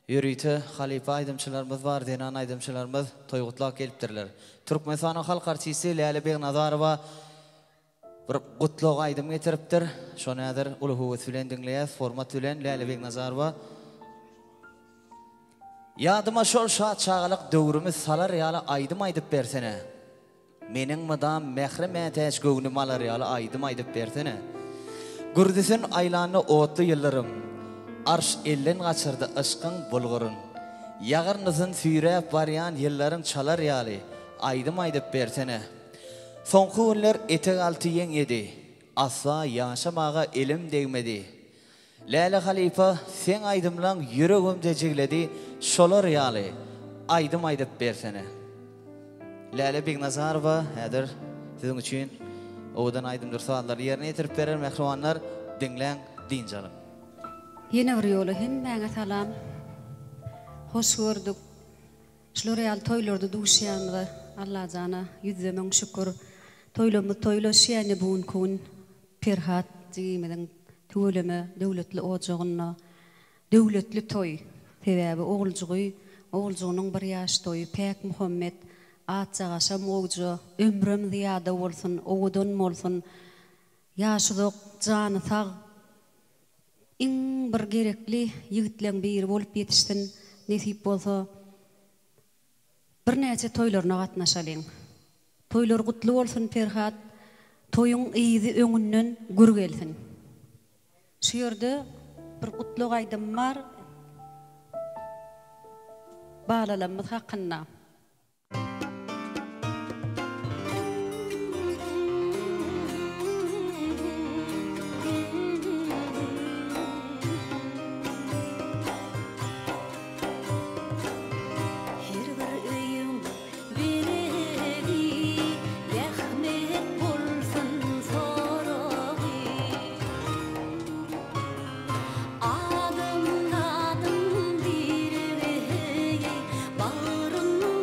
ýörite halypa aýdymçylarymyz bar zenan aýdymçylarymyz toý gutlap gelipdirler. Türkmenistanyň halk artisti Läle Begnazarowa bir gutlag aýdym getiripdir. Şony häzir uly höwes bilen diňleýäs hormat bilen Läle Begnazarowa. Ýadyma şol şat çagalyk döwrümi salar ýaly aýdym aýdyp bersene. Meniň mydam mähre mätäç göwnüm alar ýaly aýdym aýdyp bersene. Gürzüsin aýlandy otly ýyldyrym, Arş elden gaçyrdy yşkyň bulguryn. Ýagyrnysyn süýräp barýan ýyllaryň çalar ýaly aýdym aýdyp bersene. Soňky günler etek alty ýeň ýedi, Asla ýaşamaga elim degmedi. Läle halypa seň aýdymlaň ýüregimde jigledi şolar ýaly aýdym aýdyp bersene. Läle Begnazarowa häzir siziň üçin owadan aýdymdyr sazlary ýerine ýetirip berer mähribanlar diňläň dynç alyň. Ýene bir ýola hemmäňe salam. Hoş gördük. Şular ýaly toýlarda duşýanymyza Allajana ýüzde müň şükür. Toýlarymyz toýlaşýar ine bu günki gün. Perhat jigimiziň tüweleme döwletli ojagynda döwletli toý. Sebäbi oguljygy, oguljygynyň bir ýaş toýy Päk Muhammet atjagaşam gowja, ömrem zyýada bolsun, owadan bolsun, ýaşy uzak, jany sag, iň bir gerekli ýigitleň biri bolup ýetişsin, nesip bolsa. Birnäçe toýlaryna gatnaşalyň. Toýlar gutly bolsun Perhat toýuň yzy öňünden gür gelsin. Şu ýerde bir gutlag aýdym bar balalamyz hakynda. Her bir öýüň bezegi Zähmet bolsun soragy. Adamzadyň diregi Bagrym.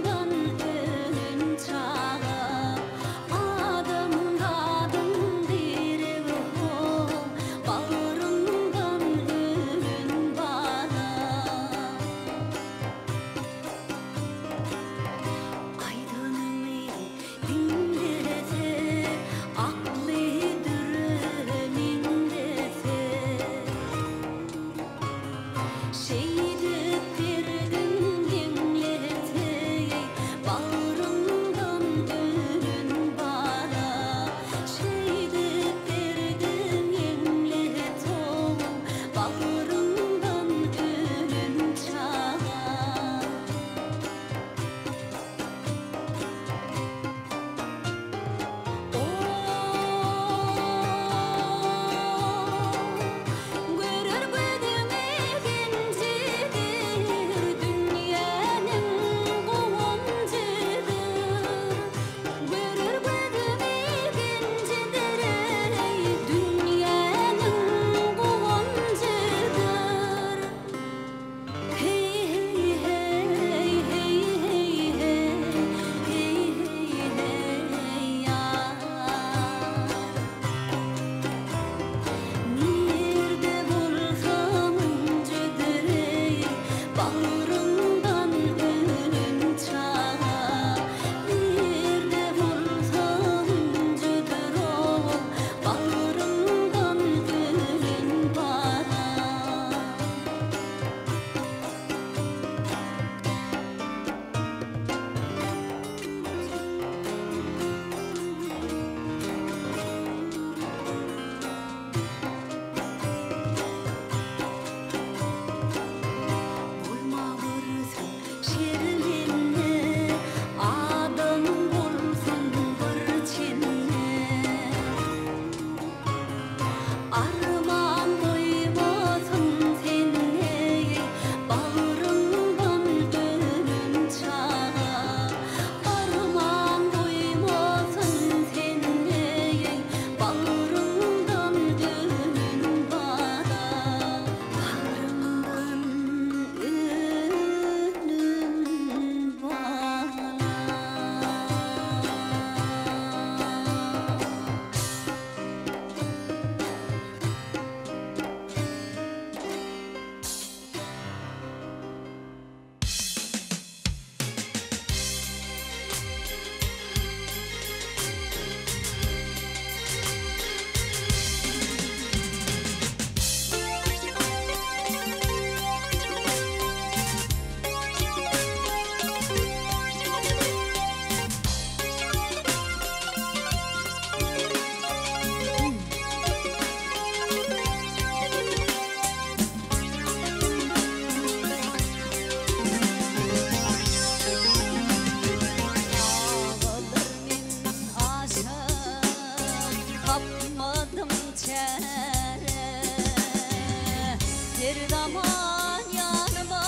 Her zaman ýanyma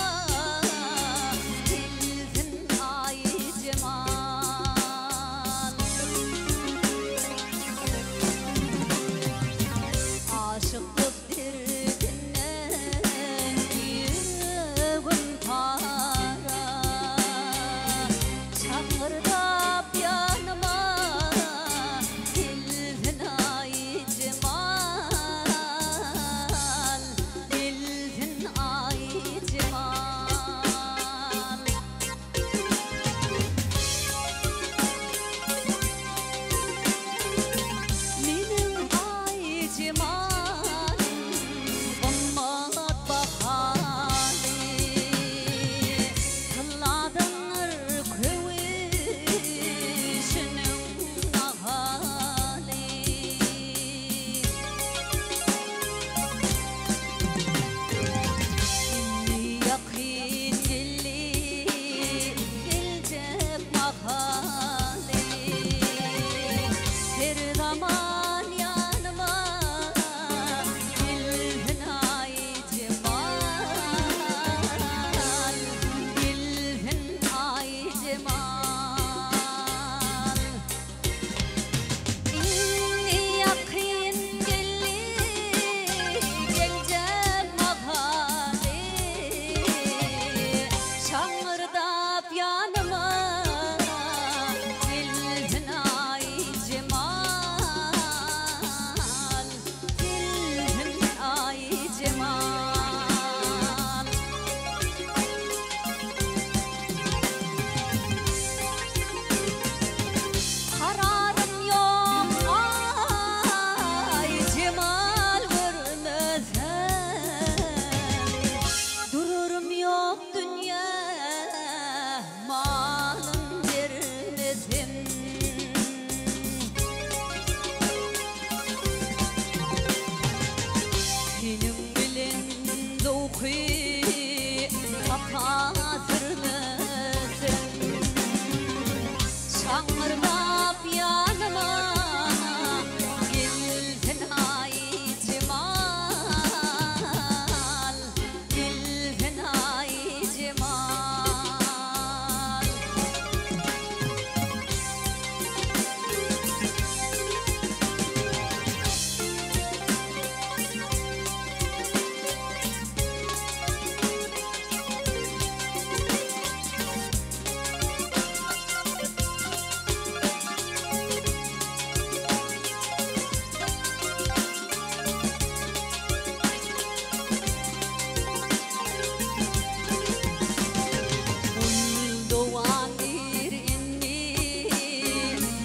gelsin Aýjemal. Aşyklyk derdinden ýüregim para. Şaňyrdap ýanyma gelsin Aýjemal. Gelsin Aýjemal. Meniň Aýjemalym gymmat bahaly, Tylladandyr köwüşiniň nahaly. Indi ýakyn geldi geljek mahaly, Her zaman ýanyma gelsin Aýjemal, gelsin Aýjemal. Indi ýakyn geldi geljek mahaly, Şaňyrdap ýanyma gelsin Aýjemal, gelsin Aýjemal. Kararym ýok Aýjemal görmesem, Durarym ýok dünýä malyn bermesem. Seniň bilen zowky sapa sürmesem, Şaňyrdap ýanyma gelsin Aýjemal, gelsin Aýjemal. Gül dogan dir indi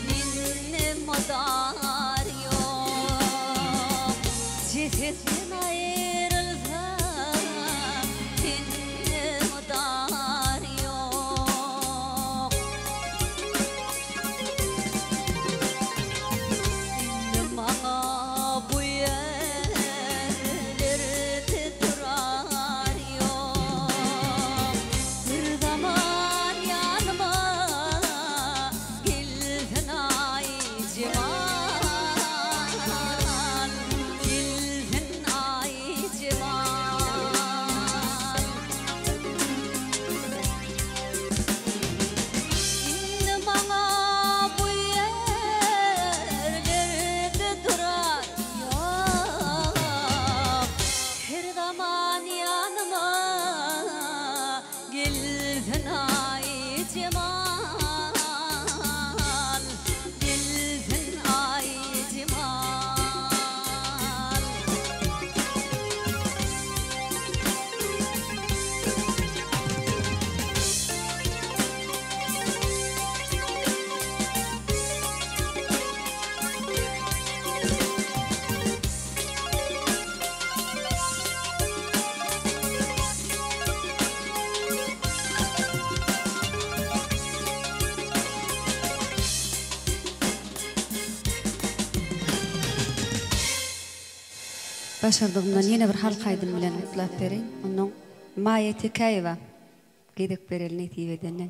mende mydar ýok, Jesetden aýrylsam tende mydar ýok. Indi maňa bu ýerlerde durar ýok, Bir zaman ýanyma gelsin Aýjemal, gelsin Aýjemal. Indi maňa bu ýerlerde durar ýok, Her zaman ýanyma gelsin Aýjemal, gelsin Aýjemal. Başardygymdan ýene bir halk aýdymy bilen gutlap bereýin. Onnoň Maýa Tekäýewa gezek bereli nesip edenden.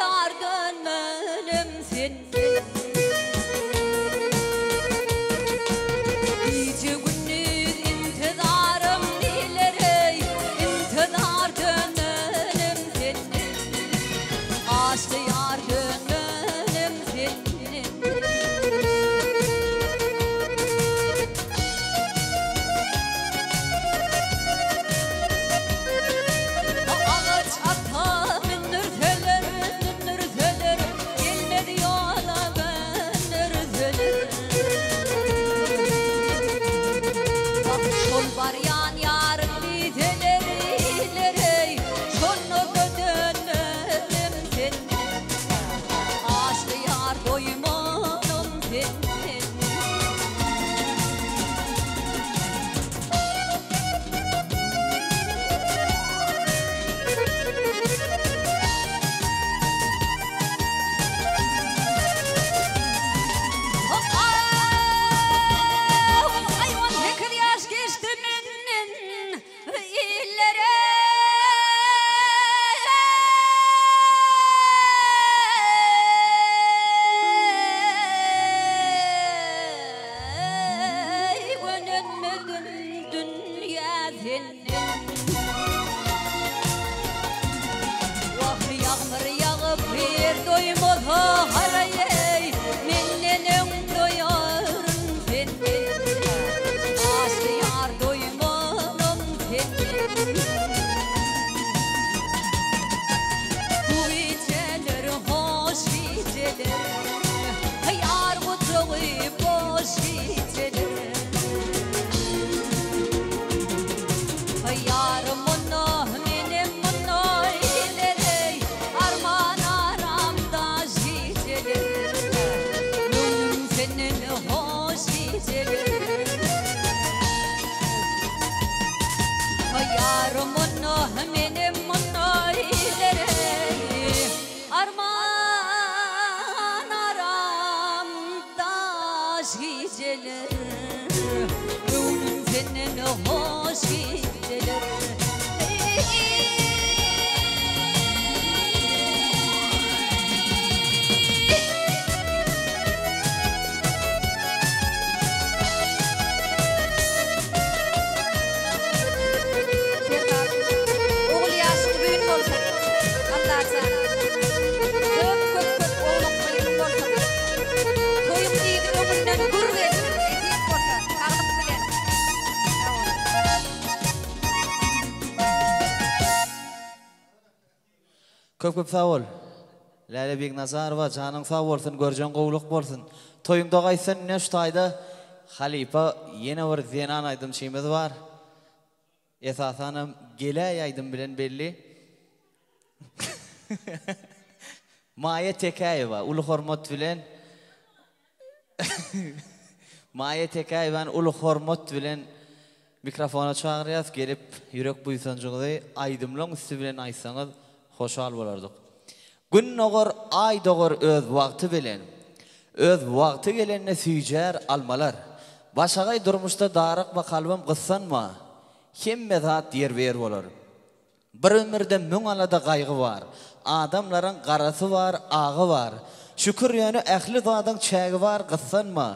ýar dönmenem senden. Gije-gündiz intizarym diýler-eý, Intizar dönmenem senden. Gaşly ýar dönmenem senden. Agaç ata mündürseler, mündürseler, Gelmez ýola göndürseler. Wah, şol barýan ýaryň diýseler, iler-eý, Şonda-da dönmedim senden. Aşly ýar doýmanym senden. Aý, 18 ýaş geçdi menden illere. Gönenmedim dünýä senden. Wah, ýagmyr ýagyp ýer doýmasa haraý-eý, Menden öň doýaryn senden. Aşly ýar doýmanam senden. Bu gijeler hoş gijeler, Ýar gujagy boş gijeler. Ýarym munda, menem munda ileri, Arman aram daş gijeler. Göwnüm senden hoş gijeler. Ýarym munda, menem munda ileri, Arman aram daş gijeler. Göwnüm senden hoş gijeler. Serdar, ogul ýaşy uzyn bolsun. Allajan. Köp köp köp ogluk gyzyň bolsun. Toýuň yzy öňünden gür gelsin. Nesip bolsa, saglyk bilen. Sag bol. Köp köp sag bol. Läle Begnazarowa janyň sag bolsun görjeň gowluk bolsun. Toýuňda gaýtsyn ine şu taýda halypa ýene bir zenan aýdymçymyz bar. Esasanam Geläý aýdym bilen belli. Maýa Tekäýewa uly hormat bilen Maýa Tekäýewany uly hormat bilen mikrofona çagyrýas, gelip ýürek buýsanjyňyzy aýdymlaň üsti bilen aýtsaňyz hoşal bolardyk. Gün dogar, Aý dogar öz wagty bilen. Öz wagty gelende süýjär almalar. Başagaý durmuşda darykma kalbym gyssanma, hemme zat ýerbe-ýer bolar. Bir ömürde müň alada gaýgy bar. Adamlaryň garasy bar, agy bar. Şükür ýöne ähli zadyň çägi bar gyssanma,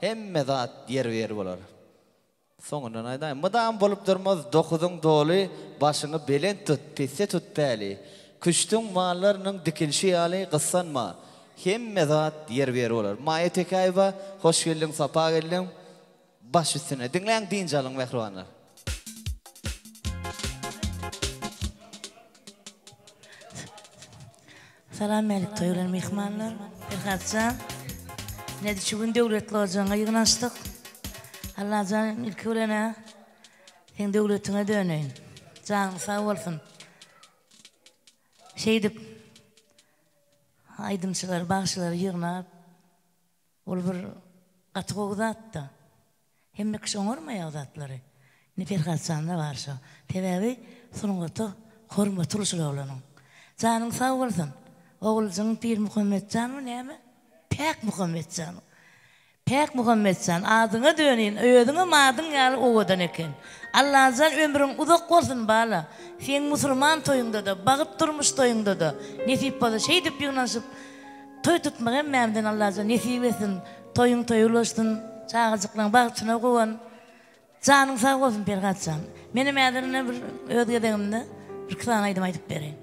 hemme zat ýerbe-ýer bolar. Soňundan aýdaýyn, mydam bolup durmaz dokuzyň doly, başyňy belent tut, pisse tut päli. Küştüň mallarynyň dikilşi ýaly gyssanma, hemme zat ýerbe-ýer bolar. Maýa Tekäýewa, hoş geldiň, sapa geldiň. Baş üstüne. Diňläň dynç alyň mähribanlar. Salam Mälik toý bilen myhmanlar. Perhatjan. Ine şu gün döwletli ojagyňa ýygnanyşdyk. Allajan ilki bilen-ä seň döwletiňe döneýin. Janyň sag bolsun. Şeýdip aýdymçylary, bagşylary ýygnap Ol bir gaty gowy zat-da. Hemme kişi oňarmaýar o zatlary. Indi Perhatjanda bar şo. Sebäbi sungata hormaty uly şul oglanyň. Janyň sag bolsun. Oguljygyň Pirmuhammetjanmy näme? Päk Muhammetjan. Päk Muhammetjan adyňa döneýin özüňem adyň ýaly owadan eken. Allajan ömrüň uzak bolsun bala. Seň musurman toýuňdada bagyt durmuş toýuňdada nesip bolsa şeýdip ýygnanyşyp toý tutmak hemmämizden Allajan nesip etsin toýuň toýa ulaşsyn çagajyklaň bagtyna guwan janyň sag bolsun Perhatjan. Menem häzir ine bir öz gezegimde birki sany aýdym aýdyp bereýin.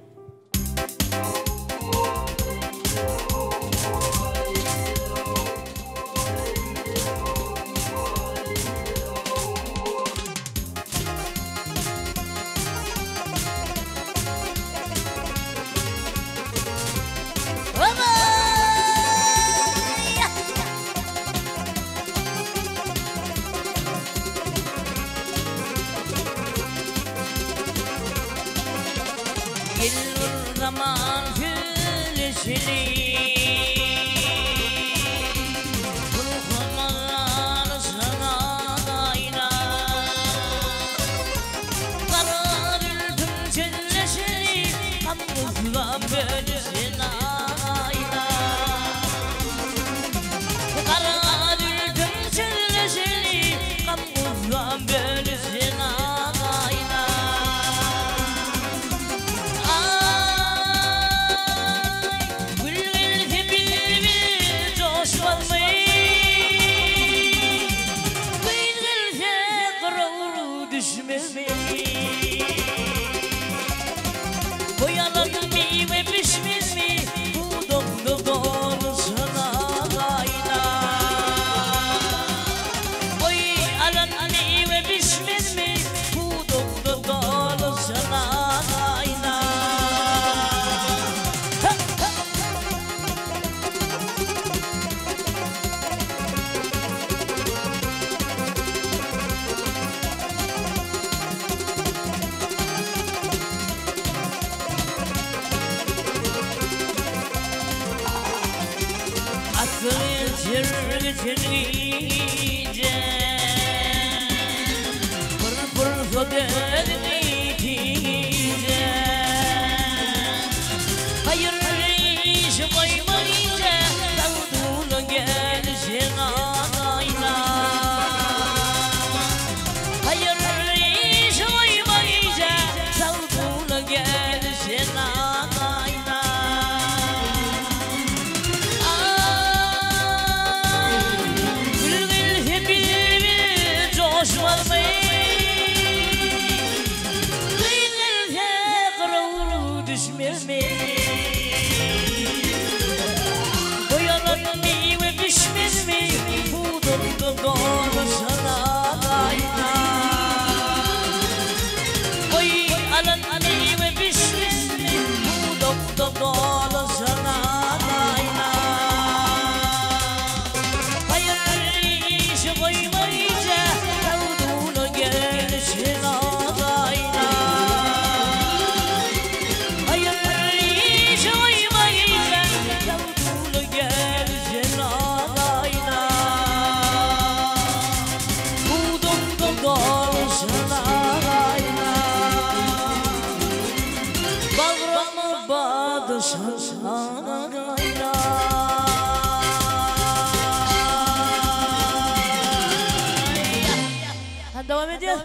Gel bir zaman sözleşeli Gara zülpüň çözleşeli Gam-gussa bölüşen aýna Gara zülpüň çözleşeli Gam-gussa bölüşen aýna Aý, gül gelse bilbil joşmazmy? Gyz gelse gyraw düşmezmi? Boýalan miwe bişmezmi? Pudakda doluşan aýna. Boý alan miwe bişmezmi? Pudakda doluşan aýna. Asyl geçen gije Bir pursat özüňi tije Haýyrly iş goýma gije Sagdula gelişiň aýna Haýyrly iş goýma gije Sagdula gelişiň aýna Aý, gül gelse bilbil joşmazmy? Gyz gelse gyraw düşmezmi? Boýalan miwe bişmezmi? Pudakda dolaşan aýna. Boý alan miwe bişmezmi? Pudakda dolaşan aýna. Haýyrly işi goýma gije, Sagduna gelişiň aýna. Haýyrly işi goýma gije, Sagduna gelişiň aýna. Pudakda dolaşan aýna. Bagryma badyşan aýna. Hadi devam ediyor.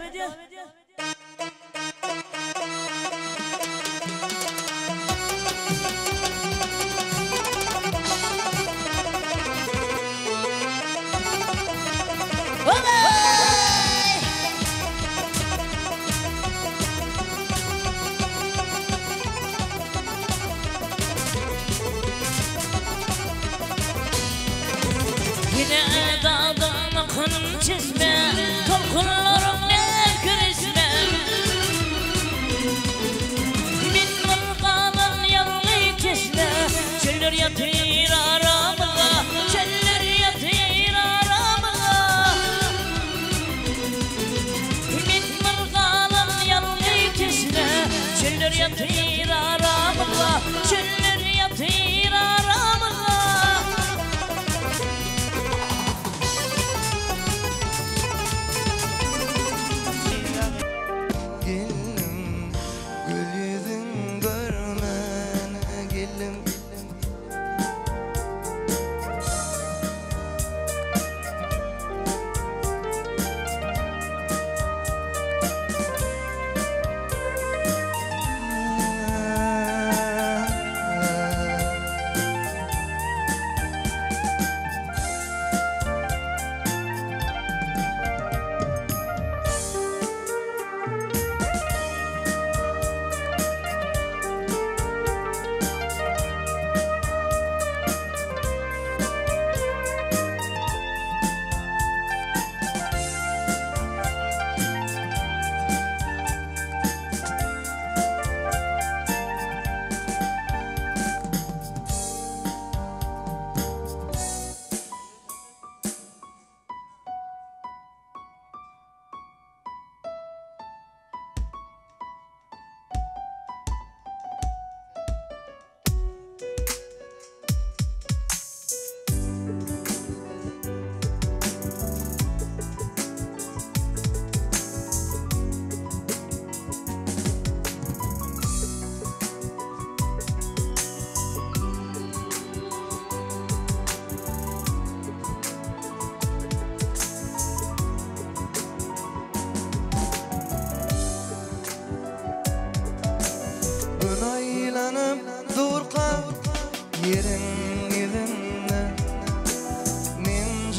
Yine dağdan akan çeşme, Tolkunlarım erkirişme. Min bir galan ýalňy keşme, Çöller ýatyr aramyza, Çöller ýatyr aramyza. Min bir galan ýalňy keşme, Çöller ýatyr aramyza, Çöller ýatyr aramyza. Geldim gül yüzün görmene geldim.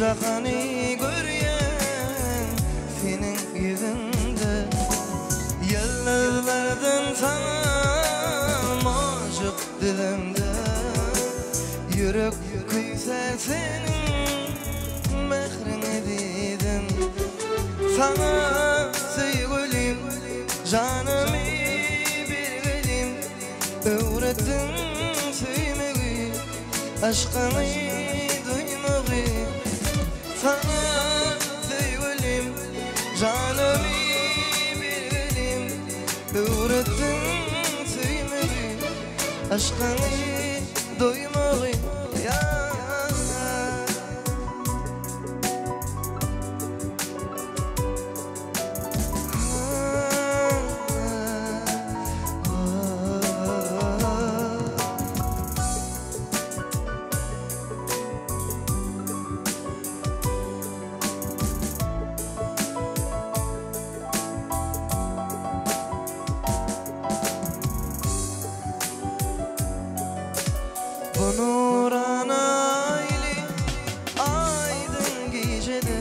Jahany görýän seniň ýüzüňde Ýyldyzlardan saňa monjuk düzemde Ýürek küýsär seniň mähriň ezizim Saňa söýgülim janymy bergelim Öwretdiň söýmegi Aşkyňy duýmagy Saňa söýgülim Janymy bergelim Öwretdiň söýmegi Aşkyňy duýmagy Ýa. Bu nurana aýly aýdyň gijede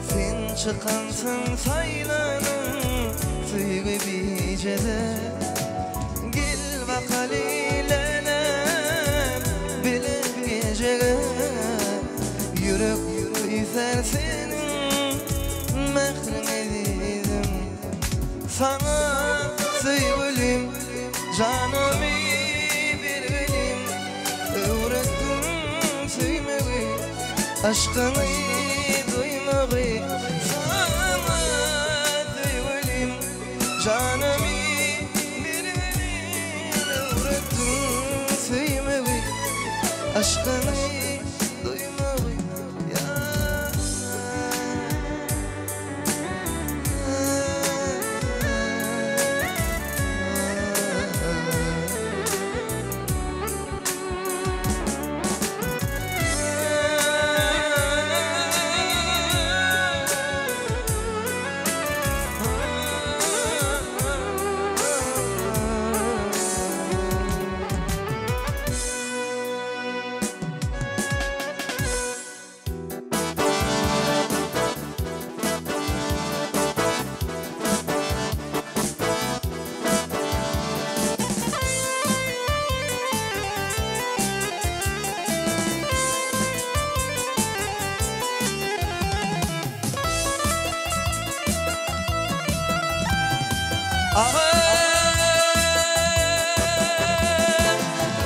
Sen çykansyň saýlanyň söýgi bijede Gel bakaly läläm bile gejege Ýürek küýsär seniň mähriň ezizim Saňa söýgülim janymy bergelim Öwretdiň söýmegi aşkyňy duýmagy Saňa söýgülim janymy bergelim Öwretdiň söýmegi aşkyňy duýmagy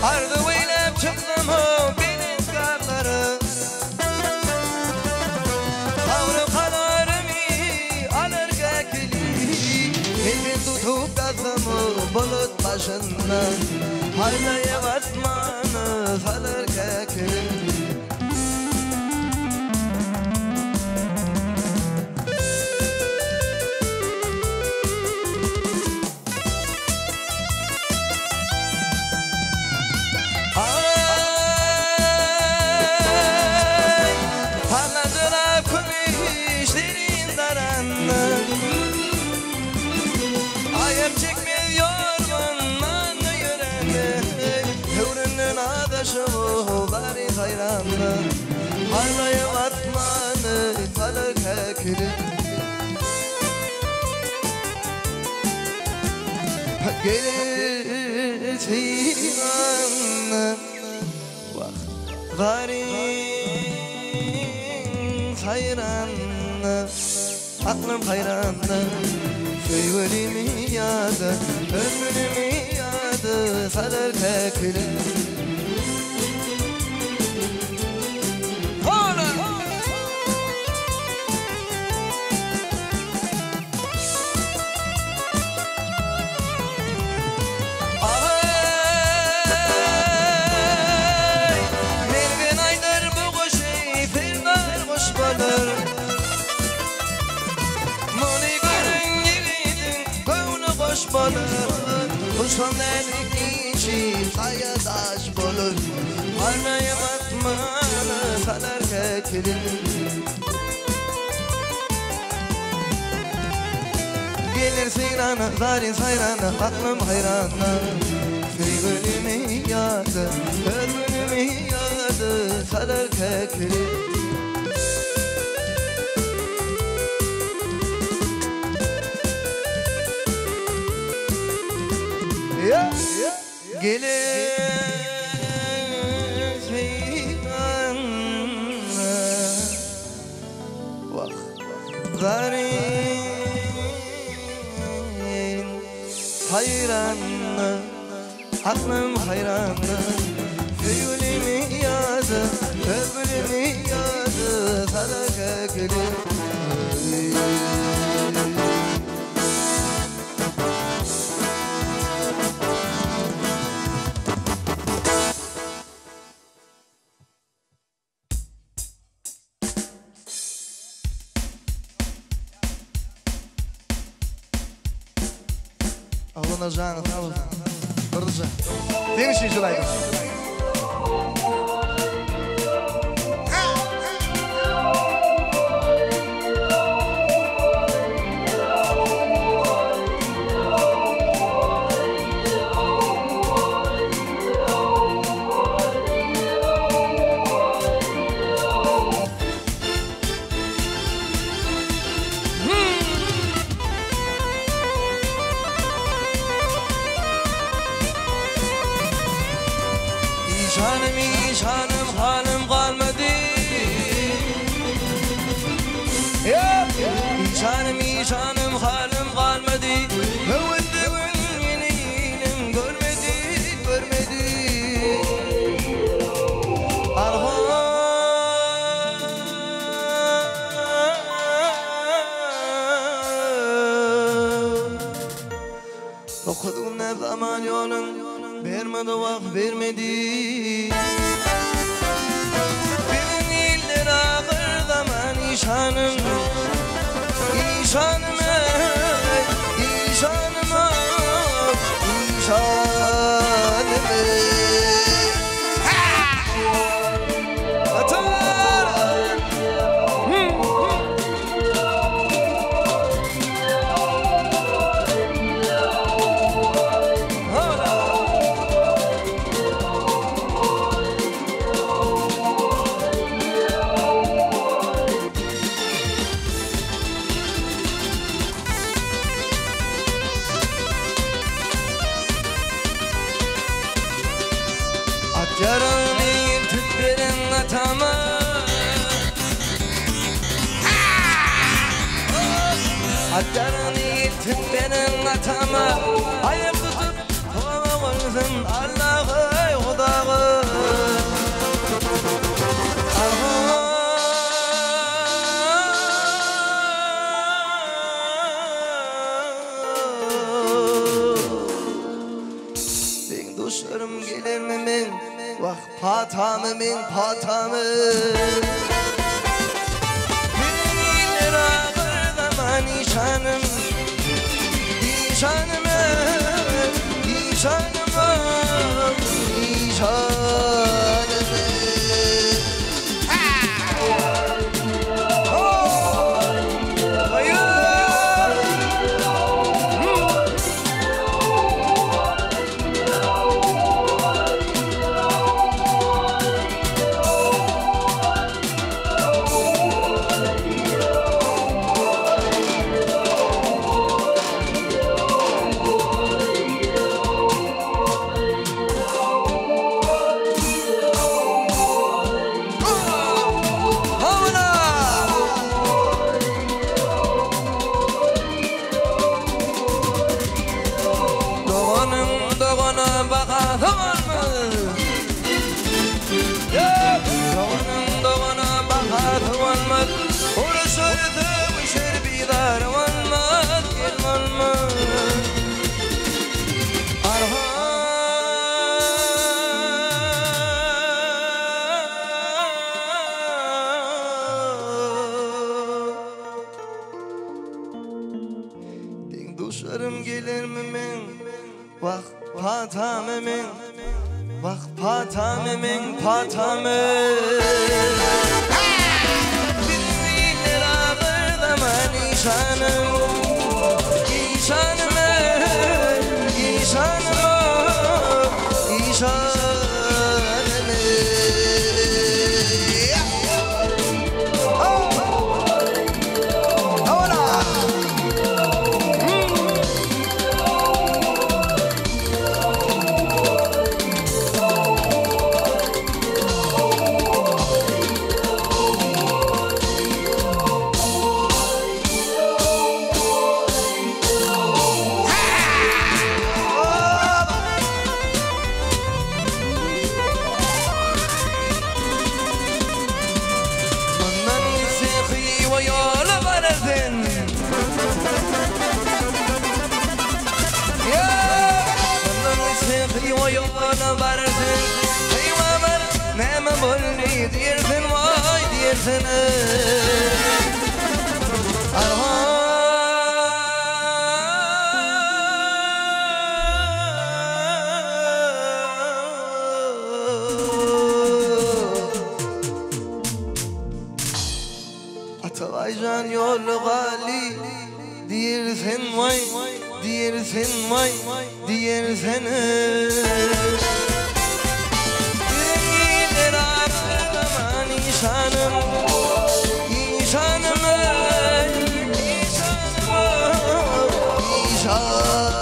Arzuw eýläp çyksam ho belent daglara Sagry kararymy alar käkili Elden tutup ýatsam ho bulut başynda Haýlaýyp asmana salar käkili Aý, parladylar kümüş derin daranny. Aýak çekmez ýorgandan ýörende, Höwründen adaşyp bary haýrandy. Parlaýyp asmany salar käkili. Gelir seýran Wah, zaryn saýran Aklym haýran Söýgülimi ýada Ömrümi ýada Salar käkili. Aý, mergen aýdar bu goşy, serdar goş bolar. Muny gören ýigidiň göwni goş bolar. Guşam näzik işi gaýa daş bolar. Arnaýa batmana salar käkili. Gelir seýrana, zaryn saýrana, aklym haýrana. Söýgülimi ýada, öz günümi ýada salar käkili. Gelin seýran Wah zaryn Haýran Aklym haýran Söýgülimi ýada Söýgülimi ýada Sadaka gülüm. Oglana janyň sag bolsun. Durdyjan. Seň üçin şul aýdym. Işanym işanym halym galmady Işanym işanym halym galmady Höwürde gün ýene ilim görmedi görmedi Dokuz günläp zaman ýolun bermedi wagt bermedi. Biziň iller ahyr zaman işanym Işanym eý işanym işanym eý. At ýaragyny eltip beriň atama. At ýaragyny eltip beriň atama. Aýak tutup toba bolsun Allahy Hudagy. Deň duşlarym gelermi meň Wah patamy meň patamy. Biziň ahyr zaman işanym Işanym ey işanym işanym Doganyň dogana bahasy bolmaz. Doganyň dogana bahasy bolmaz. Uruşar sögüşer bizar bolmaz, gel bolmaz. Deň duşlarym gelermi meň Wah patamy meň Wah patamy meň patamy. Biziň iller ahyr zaman işanym Işanym ey işanym işanym ey. diýersen waý diýersen Atabaýjan ýoly galy diýersen waý diýersen waý diýersen Gider aman işanym işanym işanym işanym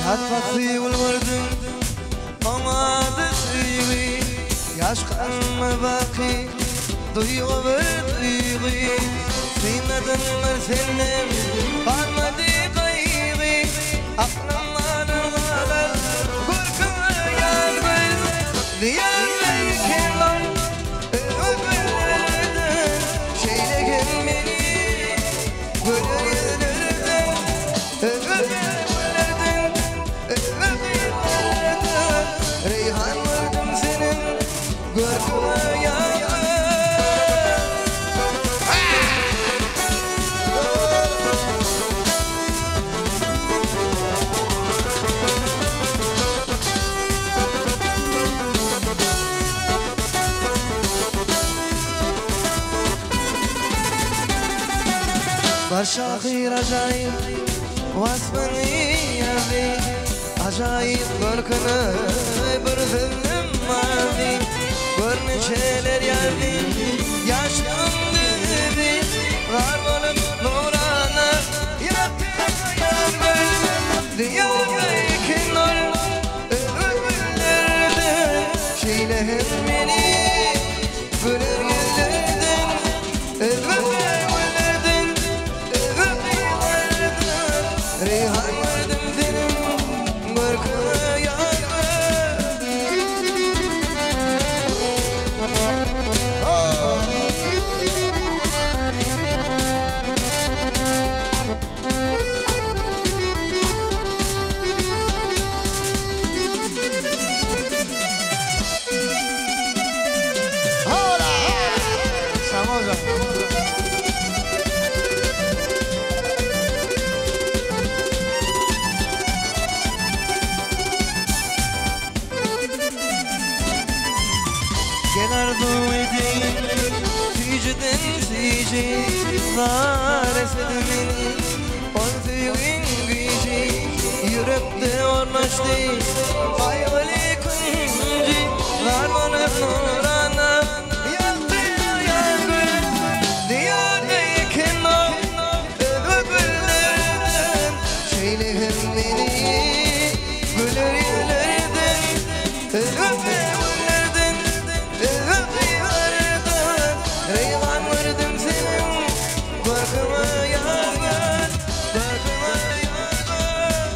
Yatmak gördüm Oňady söýgi Yaş kanma baky Duygu bir duygu Synadın bir senem Galmady gaýgy Aklymdan galar Görküme ýar göz Diýerler kelam Ömürlerden Şeýle gel meni Güler ýüzlerden Ömürlerden Reyhan gördüm senin Görküme ýar Başakir acayip Vasfını yazdı Acayip görkünü Bir zülüm mavi Görnüşeler yazdı Yaşım dedi Var olup nurana Yaktı yar göz Diyar nur Ömürlerden Şeyle hem beni Güler yüzlerden Ömürlerden Ömürlerden Reyhan gördüm senin Görküme yar Gel arzu edeyim Tüycüden tüycü Zar esedin beni Ol tüyün gücü Yürekte ornaştı Hayali küncü Zar olup nurana Yaktı yar gül Diyar kenar Öbürlerden Şeyle hem beni Güler yüzlerden Öbürlerden Öbürlerden Reyhan gördüm senin Görküme yar gel Görküme yar gel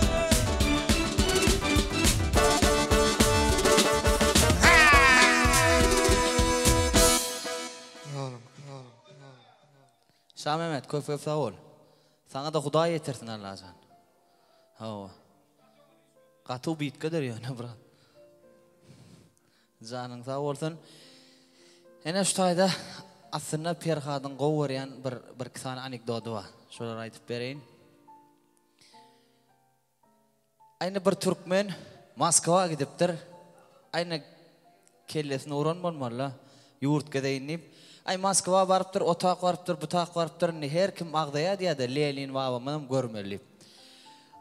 Şamämmet köp köp sag bol. Saňa-da Hudaý ýetirsin Allajan. Hawa. Gaty ubitkadyr ýöne brat. Janyň sag bolsun. Ene şu taýda aslynda Perhadyň gowy görýän bir birki sany anekdody bar. Şolary aýdyp bereýin. Aýna bir türkmen Moskwa gidipdir. Aýna kellesini uran bolmaly-la. Ýurt gezeýin diýip. Aý Moskwa barypdyr, o tak barypdyr, bu tak barypdyr. Indi her kim agzaýar diýýär-de, Lenin babamyzam görmeli diýip.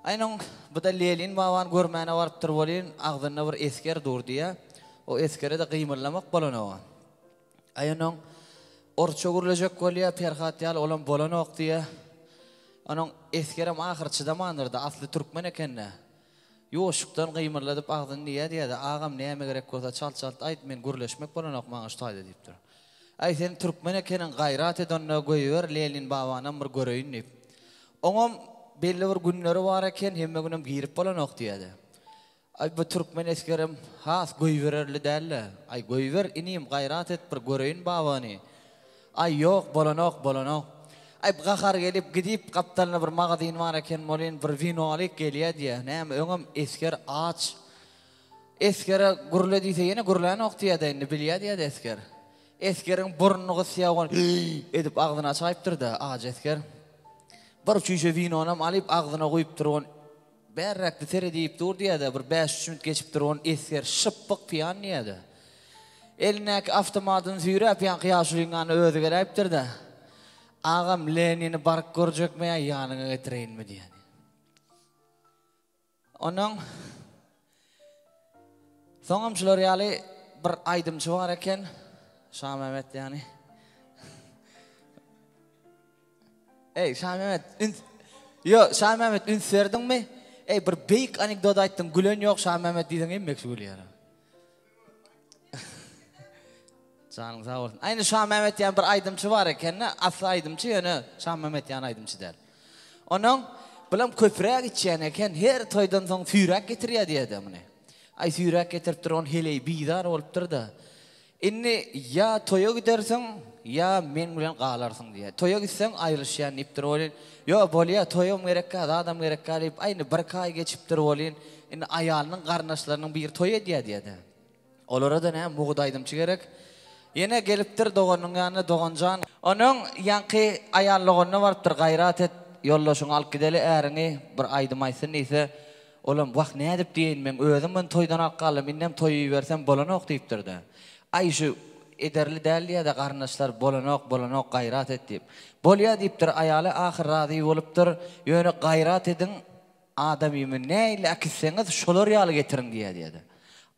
Aýna bu-da Lenin babany görmäne barypdyr welin, agzynda bir esger dur diýýär. O esgere-de gymyldamak bolanok. Aý onuň orça gürlejek bolýar, Perhat ýaly olam bolanok diýýär. Onuň esgerem ahyry çydamandyr-da, asly türkmen eken-dä. Ýuwaşlykdan gymyldadyp agzyny diýýär diýýär-de, Agam näme gerek bolsa çalt-çalt aýt, men gürleşmek bolanok maňa şu taýda diýipdir. Aý sen türkmen ekeniň gaýrat et onda goýber Lenin babanam bir göreýin diýip. Oňam belli bir günleri bar eken, hemme günem girip bolanok diýýär-de. Aý bu türkmen esgerem has goýbererli däl-le. Aý goýber inim gaýrat et bir göreýin babany. Aý ýok bolanok bolanok. Aý gahar gelip gidip gapdalynda bir magazin bar eken bolyn bir wino alyp gelýä diýä. Näme öňem esger aç. Esgere gürle diýse ýene gürlänok diýä-de indi bilýä diýä-de esger. Esgeriň burnuny gysýa ol edip agzyny açaýypdyr-da aç esger. Bir çüýşe winonam alyp agzyna guýupdyr ol. Bärräkde seredip dur diýýär-de, bir bäş-üç minut geçipdir, ony esger şypbyk pyýan diýýär-de. Elindäki awtomatyny süýräp, ýaňky ýaşulyň ýanyna özi geläýipdir-de, Agam, Lenini baryp görjekmi ýa ýanyňa getireýinmi diýýär. Onnoň soňam şular ýaly bir aýdymçy bar eken, Şamämmet ýany. Eý, Şamämmet, üns Ýo, Şamämmet üns berdiňmi? Eý, bir beýik anekdot aýtdyň, gülen ýok, Şamämmet diýseň hemme kişi gülýär. Janyň sag bolsun. Aýny Şamämmet diýen bir aýdymçy bar eken-de, asly aýdymçy, ýöne Şamämmet diýen aýdymçy däl. Onuň bulam köpräk içýän eken, her toýdan soň süýräk getirýär diýýär-de muny. Aý, süýräk getiripdir, ony heleý bizar bolupdyr-da. Indi ýa toýa gidersiň, ýa meň bilen galarsyň diýýär. Toýa gitseň aýrylyşýan diýipdir welin, Ýo, bolýa, toýam gerekkä, zadam gerekkä diýip, aý indi birki aý geçipdir welin, indi aýalynyň garyndaşlarynyň biri toý edýär diýýär-de. Olara-da näme mugt aýdymçy gerek. Ýene gelipdir doganynyň ýanyna, Dogan jan, Onuň ýaňky aýal doganyna barypdyr, Gaýrat et, ýoldaşyňy alyp gideli, äriňi, bir aýdym aýtsyn diýse, Olam, Wah, nädip diýeýin, meň özüm muny toýdan alyp galdym, indem toýa ibersem bolanok diýipdir-de. Aý, şu ederli däl diýýä-de, garyndaşlar, bolanok, bolanok, gaýrat et diýip. Bolýa diýipdir, aýaly ahyr razy bolupdyr, ýöne gaýrat ediň, adamymy nähili äkitseňiz, şolar ýaly getiriň diýýä diýýä-de.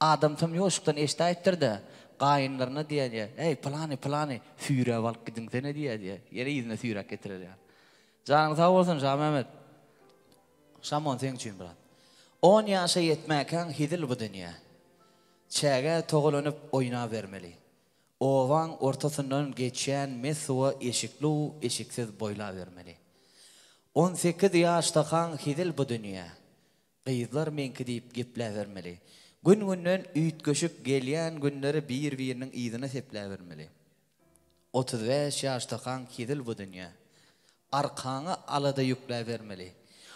Adamsam ýuwaşlykdan eşidäýipdir-de, gaýynlaryna diýýä diýýä, Eý, pylany, pylany, süýräp alyp gidiňsene diýýä diýýä, ýene yzyna süýräp getirer ýaly. Janyň sag bolsun, Şamämmet. Şamon seň üçin brat. On ýaşa ýetmäkäň hezil bu dünýä. Çägä togalanyp oýnabermeli. Obaň ortasyndan geçýän mes suwa eşiklu eşiksiz boýlabermeli. On sekiz ýaşdakaň hezil bu dünýä. Gyzlar meňki diýip gepläbermeli. Gün-günden üýtgeşip gelýän günleri bir-biriniň yzyna sepläbermeli. 35 ýaşdakaň hezil bu dünýä. Arkaňa alada ýükläbermeli.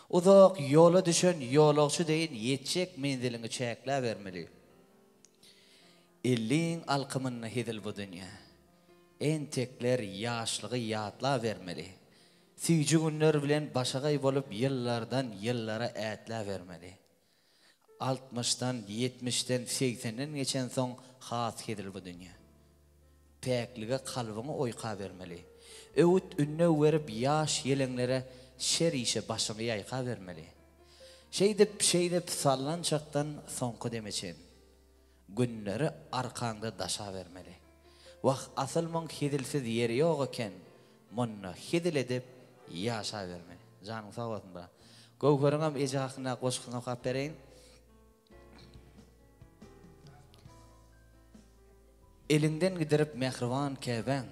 Uzak ýola düşen ýolagçy deýin ýetjek menziliňi çäkläbermeli. Elliň alkymynda hezil bu dünýä. Entekler ýaşlygy ýatlabermeli. Süýji günler bilen başagaý bolup ýyllardan ýyllara ätläbermeli. Altmyşdan, ýetmişden, segsenden geçensoň has hezil bu dünýä. Päklige kalbyňy oýkabermeli. Öwüt-ündew berip ýaş ýeleňlere şer işe başyňy ýaýkabermeli. Şeýdip, şeýdip sallançakdan soňky deme çen. Günleri arkaňda daşabermeli. Wah, asyl muň hezilsiz ýeri ýok eken, munda hezil edip ýaşabermeli. Janyň sag bolsun brat. Göwheriňem eje hakyndaky goşgusyny okap bereýin. Eliňden gidirip mähriban käbäň,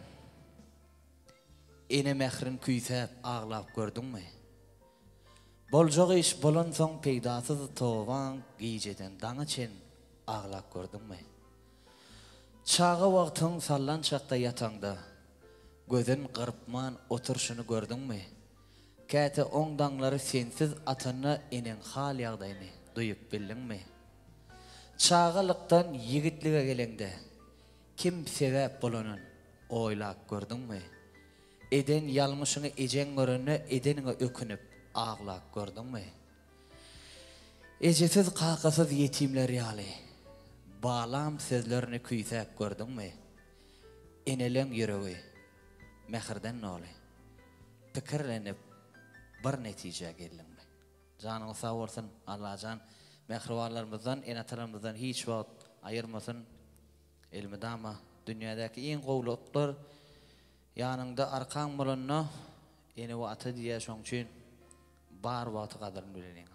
Ene mährin küýsäp aglap gördüňmi? Boljak iş bolansoň peýdasyz tobaň gijeden daňa çen aglap gördüňmi? Çaga wagtyň sallançakda ýataňda. Gözün gyrpman oturşyny gördüňmi? Käte oň daňlary sensiz atanda eneň hal-ýagdaýyny duýup bildiňmi? Çagalykdan ýigitlige geleňde kim sebäp bolanyn oýlap gördüňmi? Eden ýalňyşyňy ejeň görende edeniňe ökünip aglap gördüňmi? Ejesiz kakasyz ýetimler ýaly balam sözlerini küýsäp gördüňmi? Eneleň ýüregi mähirden doly. Pikirlenip bir netijä geldiňmi? Janyňyz sag bolsun Allajan mähribanlarymyzdan ene-atalarymyzdan hiç wagt aýyrmasyn elmydama dünýädäki iň gowulyklar ýanyňda arkaň bolanda ene we ata diýýär şoň üçin bar wagty gadyryny bileliň.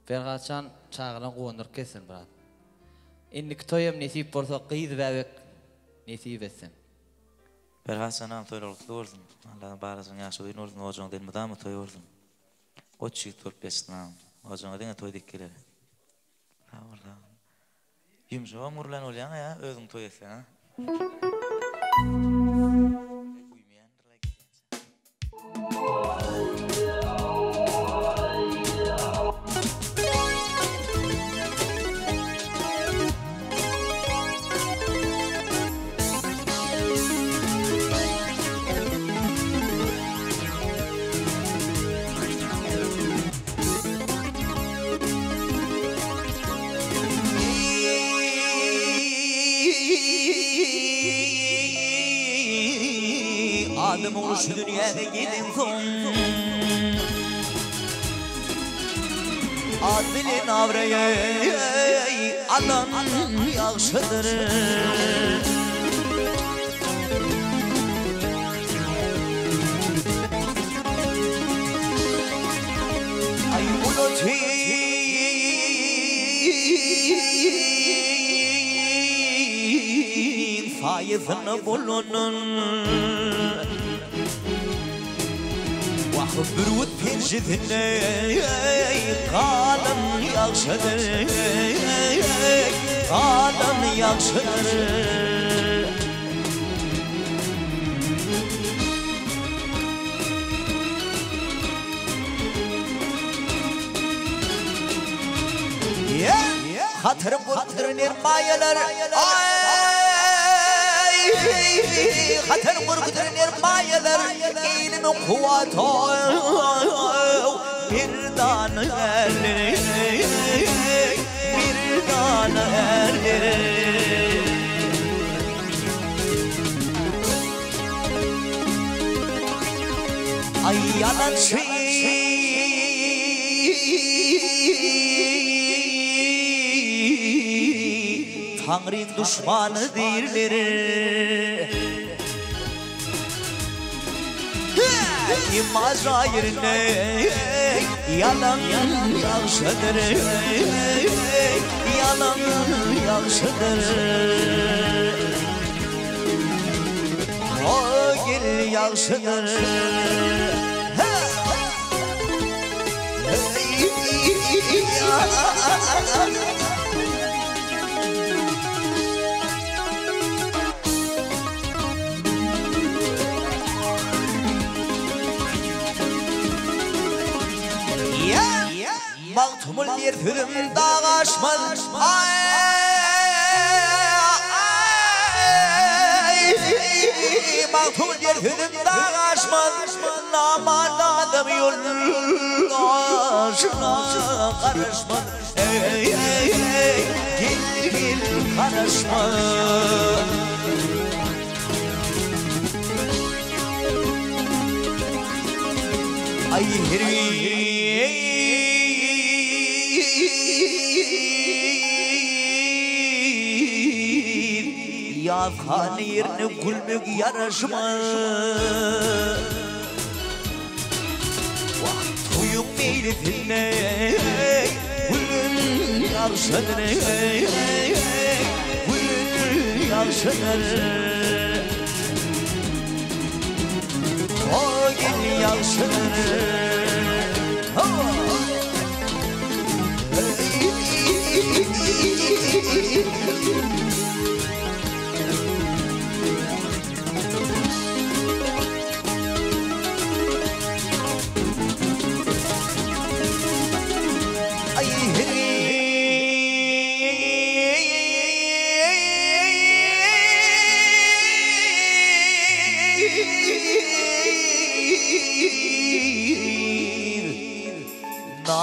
Perhatjan çagalaň guwandyryp gezsin brat. Indiki toýam nesip bolsa gyz bäbek nesip etsin. Perhatjan agam toýlar gutly bolsun. Alladan balajaň ýaşy uzyn bolsun ojagyňda elmydama toý bolsun. Goç ýigit bolup ýetişdiň agam. Ojagyňa diňe toý dek geler. Sag bol sag bol. Ýumşagam gürlän bolýaň ýa özüň toý etseň a. Adam ogly şu dünýäde gelensoň Ad bilen abraý alan ýagşydyr. Aý buluty saýasynda bolanyn Wah bürgüt penjesinde galan ýagşydyr Galan ýagşydyr. Hatyrym gurpdur nermaýalar Aý Hatyrym gurpdur nermaýalar Ilimiň kuwwaty Merdana ärler Merdana ärler. Aý ýalançy Taňryň duşmany diýrler. Emma jaýyrny ýalan ýagşydyr Ýalan ýagşydyr. O gel ýagşydyr. Magtymguly diýer sözüm dag aşmaz. Aý, Magtymguly diýer sözüm dag aşmaz. Namart adam ýoldaşyna garaşmaz. Eý, gel, gel, garaşmaz. Aý her giz ýazhan ýerine gülmek ýaraşmaz. Wah, toýuň meýlisinde gülen ýagşydyr, gülen ýagşydyr. O gel ýagşydyr.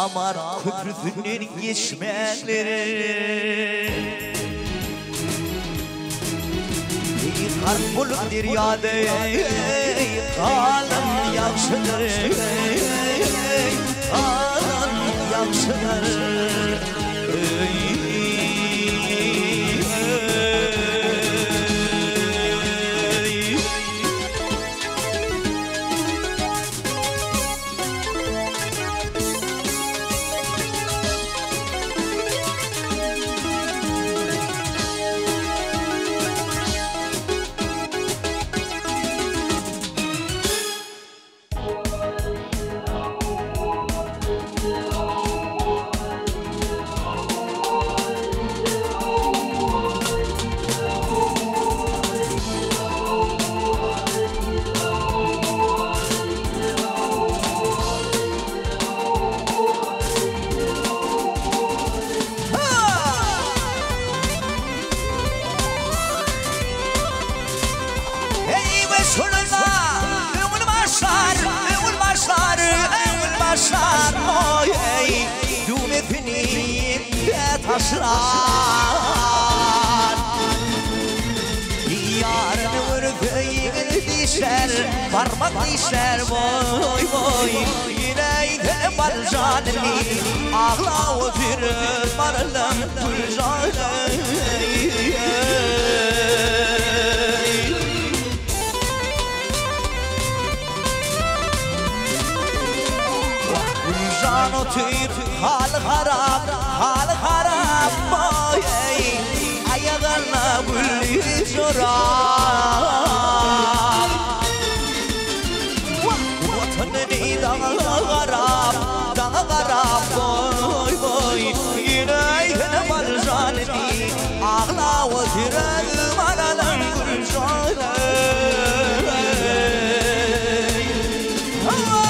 Namart köprüsinden geçmänler. Ey gark bolup derýada galan ýagşydyr. Galan ýagşydyr. Ey meşhuruna Öňül başlar, öňül başlar, öňül başlar Oy ey, düwmesini taşlar Ýaryny görse ýigit dişler, barmak dişler Boý boý, ýene-de baljanyny Agla oturyp baralym Güljan eý. Wah Güljan otyr haly harap, haly harap boý eý, Aýagyna gülli jorap. Wah Watanyny daňa garap, daňa garap boý boý, Ýene-ýene baljanyny agla otyr maralan Güljan eý. Hawa!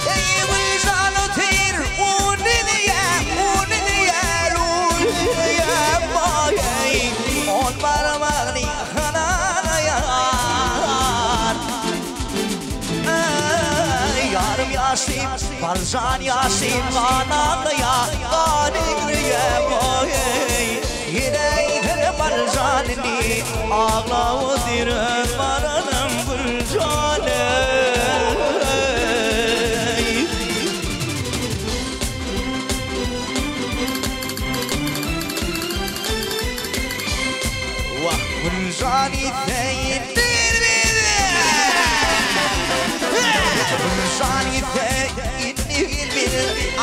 Eý Güljan otyr, unyny unyny unyny boý eý, On barmagyny halalaýar. Eý ýarym ýaşym, baljan ýaşym, gan aglaýar, gan egriýär boý eý, Ýene-ýene baljanyny agla otyr baranym Güljan eý. Wah Güljan ise Güljan ise indi gelmez,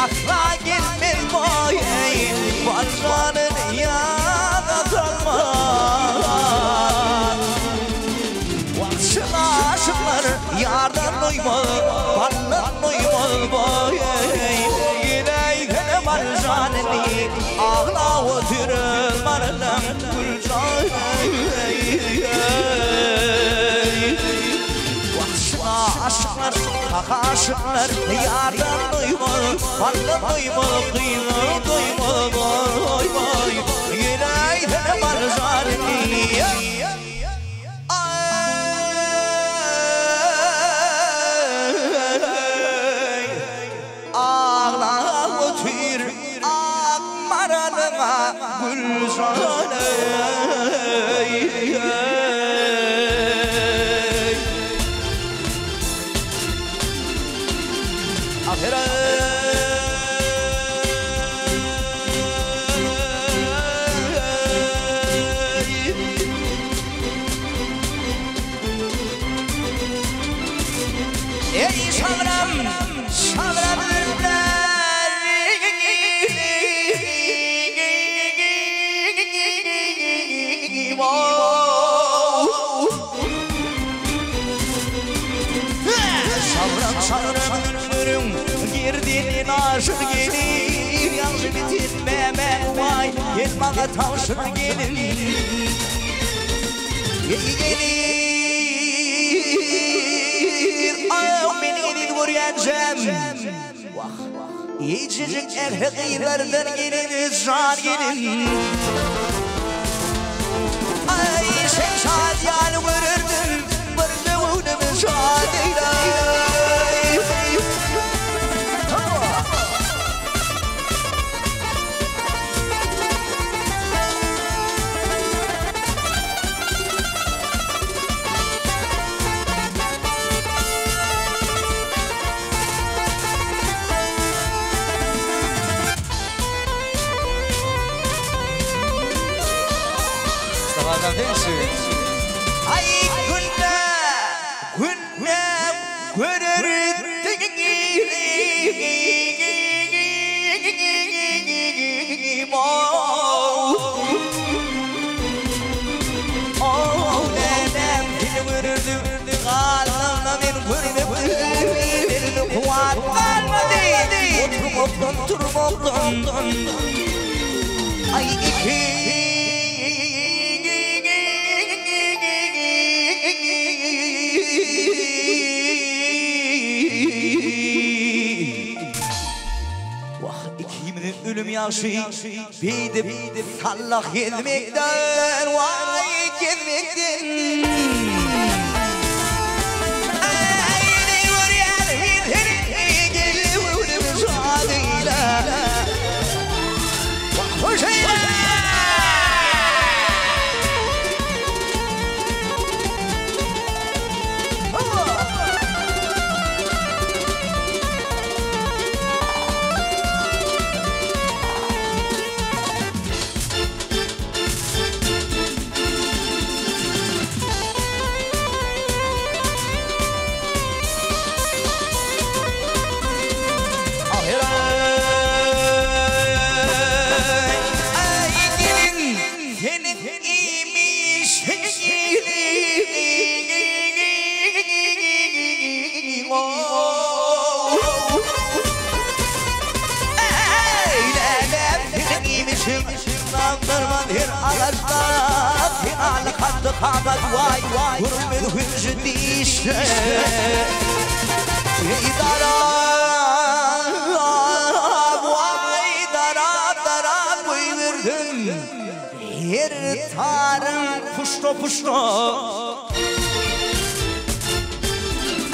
asla gelmez boý eý, Baljanyny ýada salmaz. Wah çyn aşyklar ýardan doýmaz, baldan doýmaz boý eý, Ýene-ýene baljanyny agla otyr maralam Güljan eý. Wah çyn aşyklar, hak aşyklar ýardan doýmaz, baldan doýmaz, gyzdan doýmaz boý boý, Ýene-ýene baljanyny. Aý, aglap otyr ak maralyňa Güljan eý. Eý şabram, şabram Şabram şabram güllerin Girdin aşır gelir Ýagşy bitirmeme waý Gel maňa tabşyr gelin Ey gelin Aw meni eziz. görýänjäm. Wah, eýjejik ähli gyzlardan gelin jan gelin. Aý, şemşat ýaly görerdim, bir göwnümi şat eýläý. Aý günde, günde görerdim Wah, ikimiziň ölüm ýagşy, beýdip sallah gezmekden, waý, gezmekden. Aý, görýän men seni, gel göwnüm şad eýle. Wah, hoş eýle. Her tarım puşto puşto.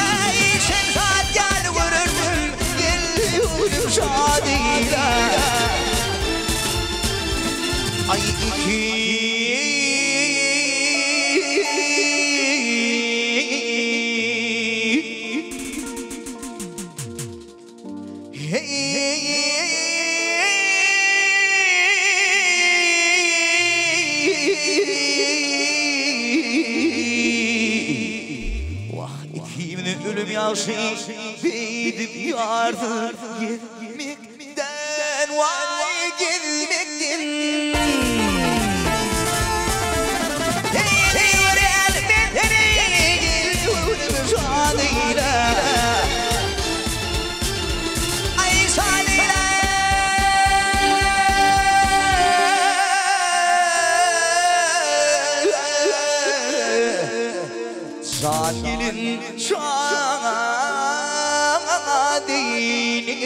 Ey şemşat gel görürdüm, gel yürüm şadıyla. Ay iki Wah, ikimini ölüm ýagşy beýdip ýardyr gezmekden, waý gezmekden. Hey, görýän men seni, gel göwnüm şad eýle. Aý şad eýle. Şad gelin şad eýle.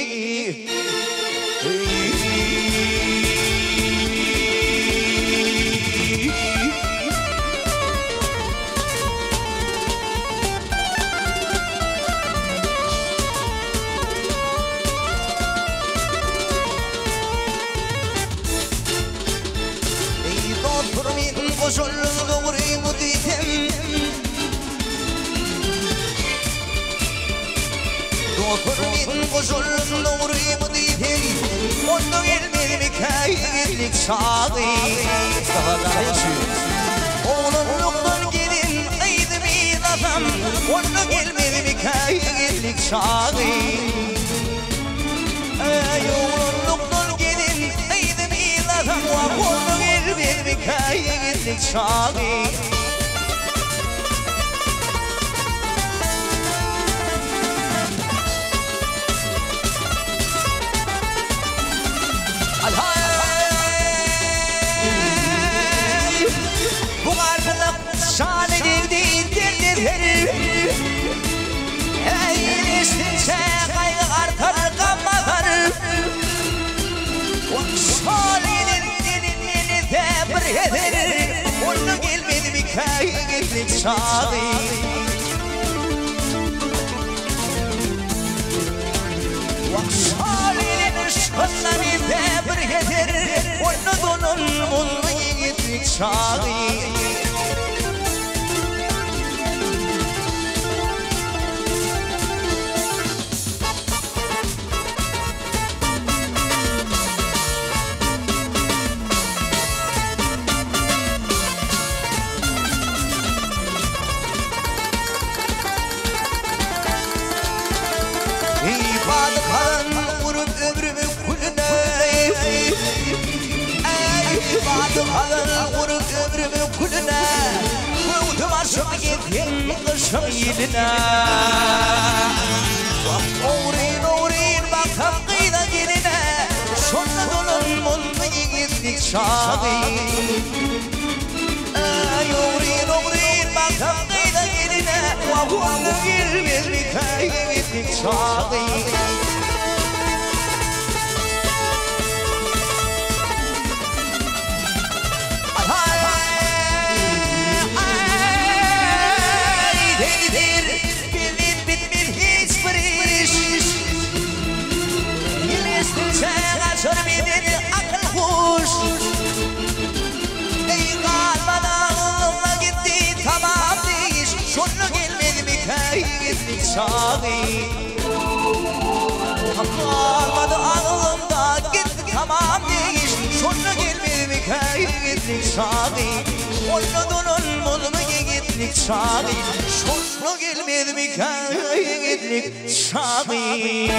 Ey dostum men goşuldum dogry bu diýsem. Dostum men goşuldum dogry bu diýsem. Onda gelmezmikä ýigitlik çagy. Oglanlykdan gelin gyzymy ýylasam, onda gelmezmikä ýigitlik çagy. Ey oglanlykdan gelin gyzymy ýylasam, onda gelmezmikä ýigitlik çagy. Bu garpylyk şan edildi derler. Ey eşitse ýigitlik çagy? Wah, şol gelin şonda bizde bir heder, Onda dolanmazmy ýigitlik çagy? Eý, badykan gurup ömrümi külüne, Eý, badykan gurup ömrümi külüne, Göwdüm aşyp gezdim gyşyň ýiline. Wah, ogryn-ogryn baksam gyza geline, Şonda dolanmazmy ýigitlik çagy. Eý, ogryn-ogryn baksam gyza geline, Wah, onda gelmezmikä ýigitlik çagy. Galmady aklymda gitdi tamam iş Şonda gelmezmikä ýigitlik çagy Onda dolanmazmy ýigitlik çagy Şonda gelmezmikä ýigitlik çagy.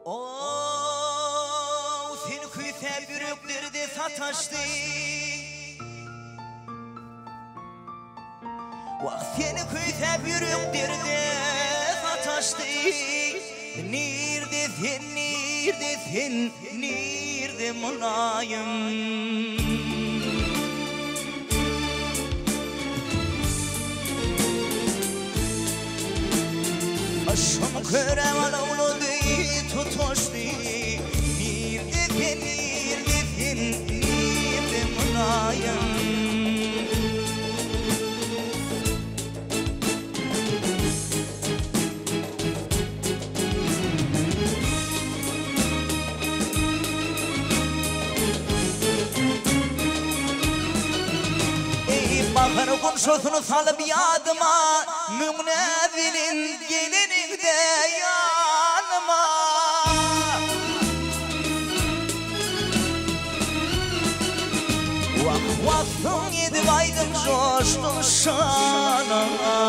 Ow, seni küýsäp ýürek derde sataşdy. Wah, seni küýsäp ýürek derde sataşdy. Nirde sen, nirde sen, nirde mylaýym? Yşgym köre alawlady, tutaşdy. Nirde sen, nirde sen, nirde mylaýym? Eý, bahar gunçasyny salyp ýadyma, Müňnäzilin geleniňde ýanyma. Wah, waslyň edip aýdym joşdum şanyňa.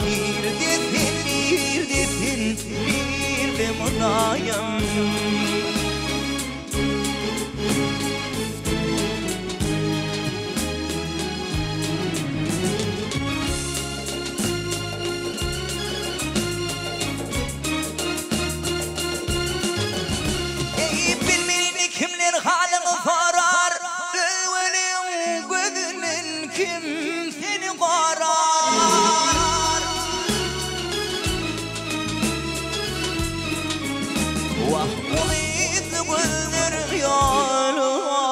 Nirde sen, nirde sen, nirde mylaýym? Eý, bilmeýin kimler halyňy sorar, Öweliň gözünden kim seni gorar? Wah, umytly gözleriň ýoluňa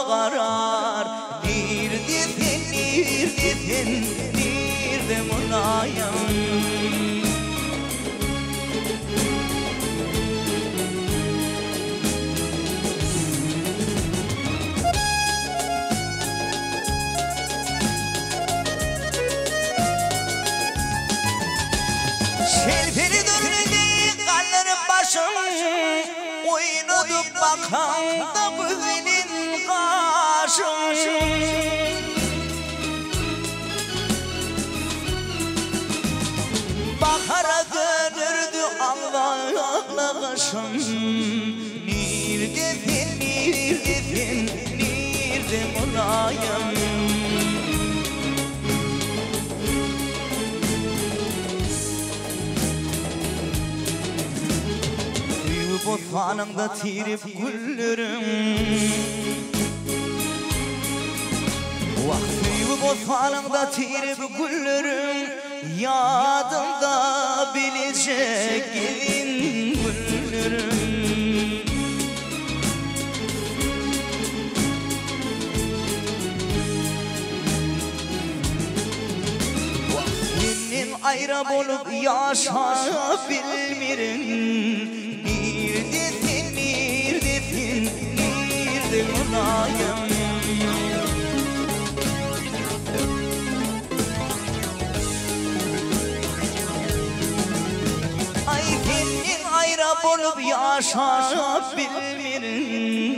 garar, Nirde sen, nirde sen, nirde mylaýym? Şelpeli dürli deý galdyryp başyn, Oýnadyp bakanda gözelin gaşyn. Bahara dönerdi aglaýaklaşym. Nirde sen, nirde sen, nirde mylaýym? Söýgi bossanyňda tirip gülleriň. Wah, söýgi bossanynda tirip gülleriň, Ýadymda bileje gezin günlerim. aýra bolup ýaşap bilmerin Nirde sen nirde sen nirde mylaýym Aý senden aýra bolup ýaşap bilmerin.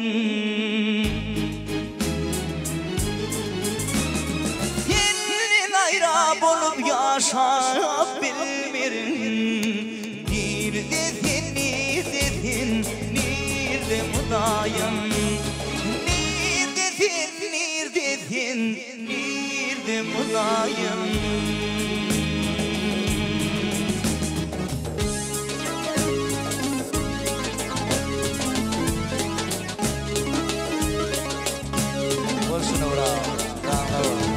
Senden aýra bolup ýaşap bilmerin. Nirde sen nirde sen nirde mylaýym. Nirde sen nirde sen nirde mylaýym. Bolsun bravo. Bravo.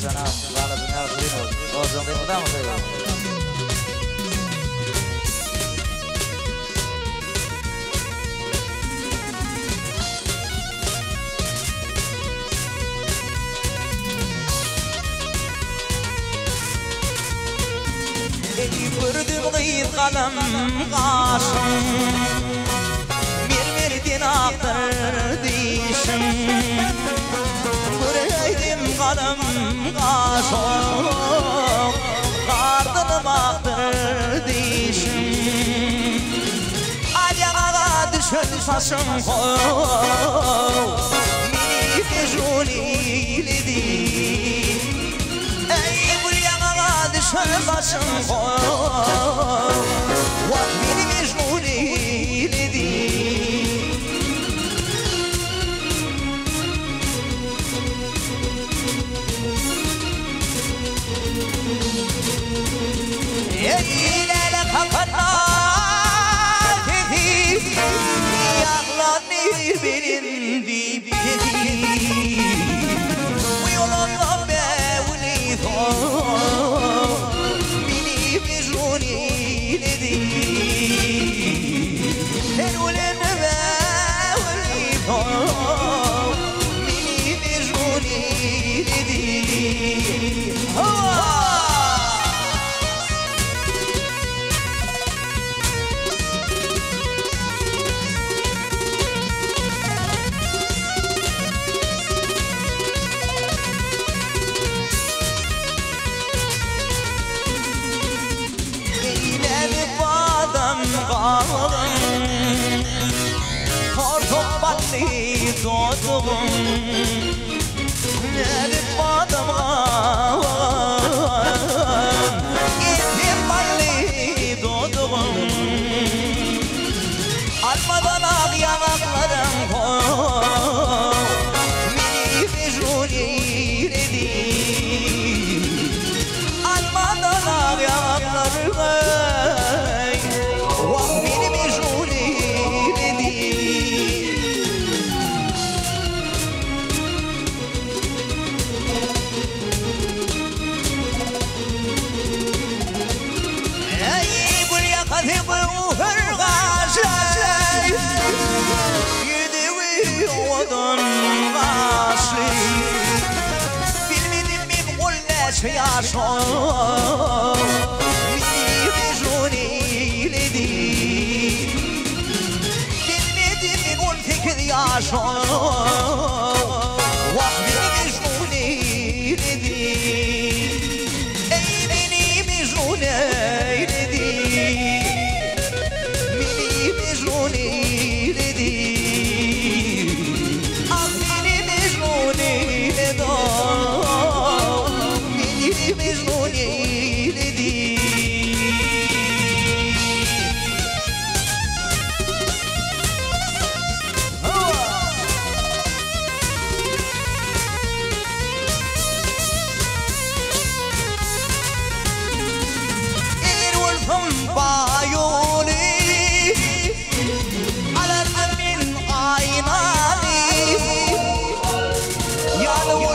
Sana Ey gördüm gyz galam gaşym Mermerden akdyr dişim Göreydim galam gaşym Gardynym akdyr dişim Al yanağa düşen saçım Meni mecnun eyledi Ey bu yanağa düşen saçım Vah beni mecnun eyledi Ey lele kapatma dedi Yağlanır benim dip dedi Bu yolunda bevli Beni mecnun eyledi Her ulen bevli Beni mecnun eyledi Hava! Eylemi badam kalım Tortup batlı doğdum Eylemi badam kalım Elim batlı doğdum Almadan ak yanaklarım Beni mecnun eyledi Almadan ak yanaklarım Vah beni mecnun eyledi Ey gül yakası gül gaşlı Yüdüğü odun gaşlı Bilmedim mi kul neçe yaşa Beni mecnun eyledi Bilmedim mi 18 yaşa Vah beni mecnun eyledi Ey beni mecnun eyledi Beni mecnun eyledi Ah beni mecnun eyledi Beni mecnun eyledi Erolfum bayoni Alarmın aynali Yalvardım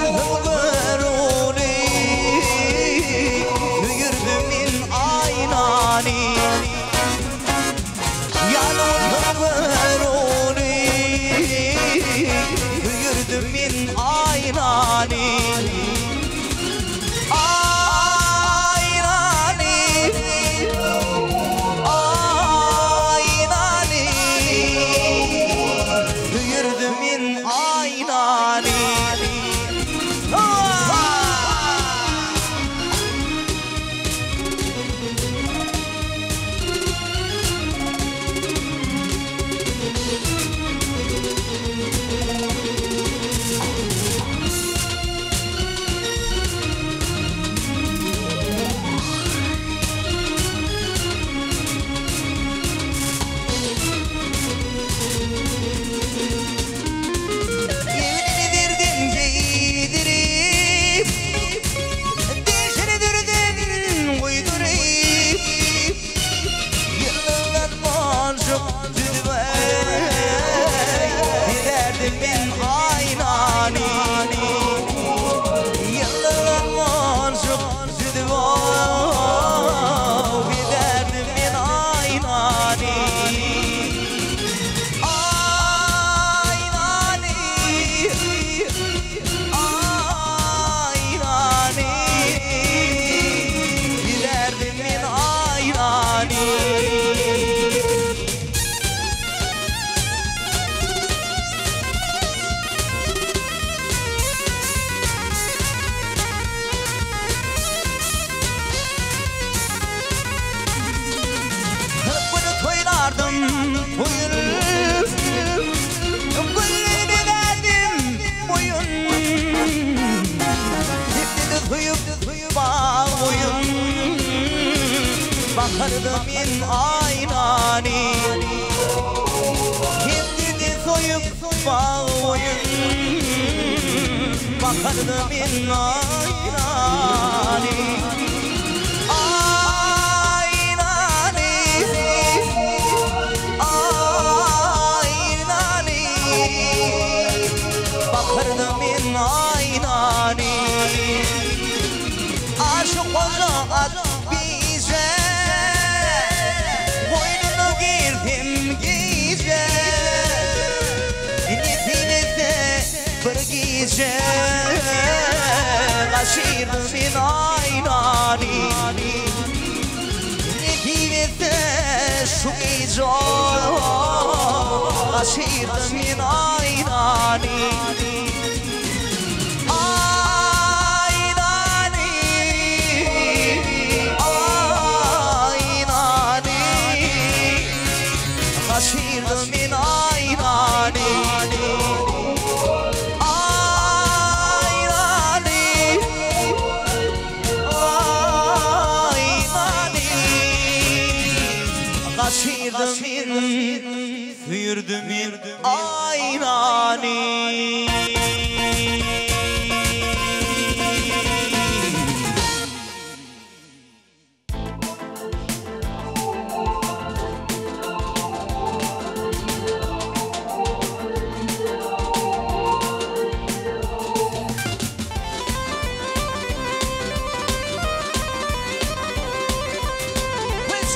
Aynani. Kırk günü toylardım toyun Gülünü verdim boyun Hepsini soyup bağ boyun Bakardım in aynani Hepsini soyup bağ boyun Bakardım in aynani Aynani Aynani Bakardım in aynani Aşık hoca at bize Boynunu girdim gece Niyetinize bir gece Kaçırdım in aynani Niyetinize şu gece Kaçırdım in aynani Aynani Aynani Kaçırdım in aynani Aynani Aynani Kaçırdım in Sürdüm in aynani.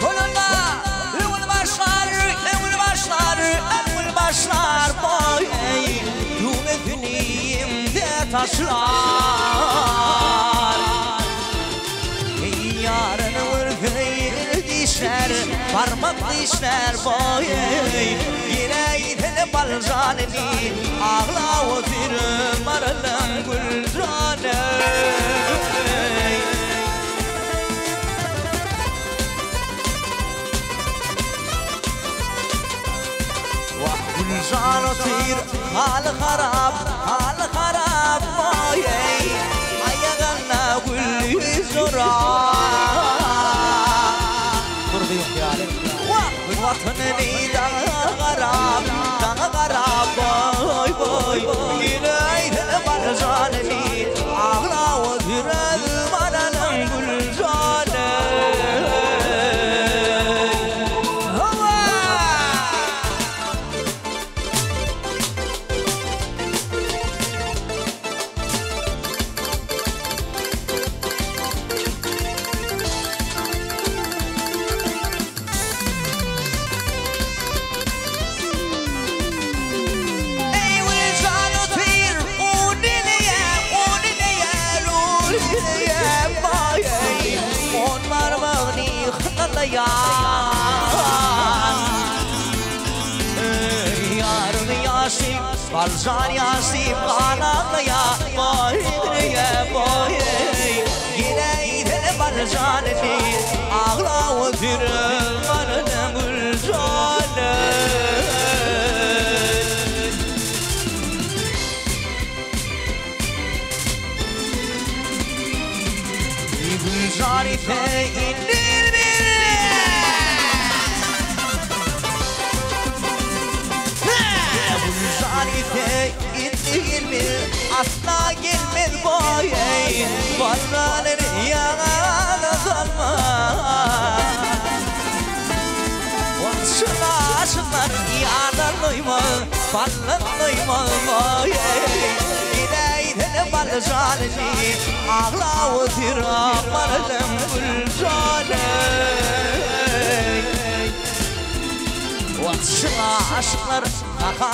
Sonunda öňül başlar, öňül başlar, öňül başlar boy Tümesini de taşlar. Yarın örfeyir dişler, parmak dişler boy Yine gidene balcanını, ağla oturum aralım gülcanı. Gülcan otyr, haly harap, haly harap boy Ayağına gül zorar. Vatanını dağa garap, dağa garap boy boy Yine balcanını, ağla otural maralım gülcanı. Balcan yasip kanalaya boy boy Yine idele balcanı ağla oturum balını gülcanı. Gülcanı indir Zarife indi asla gelmez boy Varlanır yana dalma Aşıklar yanan doyma, ballan doyma boy Yine idele balcanı, ağla oturam balım gülcanı. Aşıklar,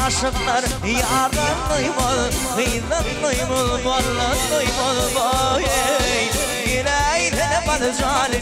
aşıklar, yardan doymaz, kıydan doymaz, ballan doymaz boy Yine idele balcanı.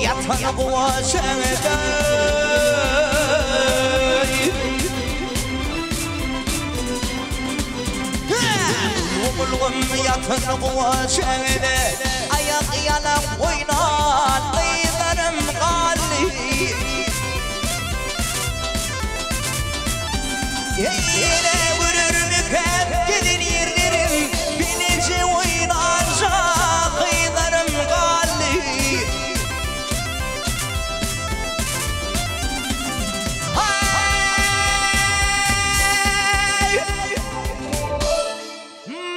ýatan guwaçyňda. Gulgum ýatan guwaçyňda, aýak ýalan oýnan gyzlarym galdy. Ýene görermikäm giden ýerlerim, Bileje oýnanja gyzlarym galdy. Haý!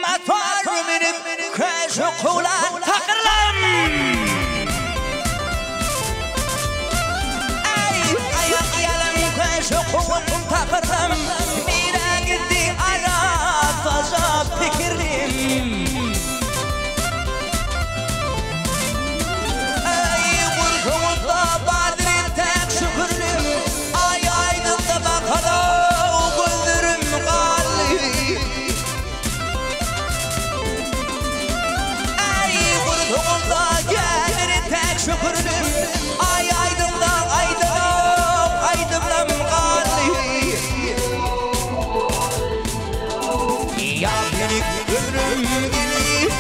Motor münüp köşe kowlan takyrlam. Äý, aýak ýalan köşe kowan takyrlam. Nirä gitdi arassaja pikirlim. Äý, gursagymda bardyr entäk şükürlim. Aý aýdylsa bakar-ow gözlerim ganly. Äý, gursagymda geler entäk şükürlim. Aý aýdylsa aýdar-ow aýdymlam ganly. Ýa meniň ömrüm gelip.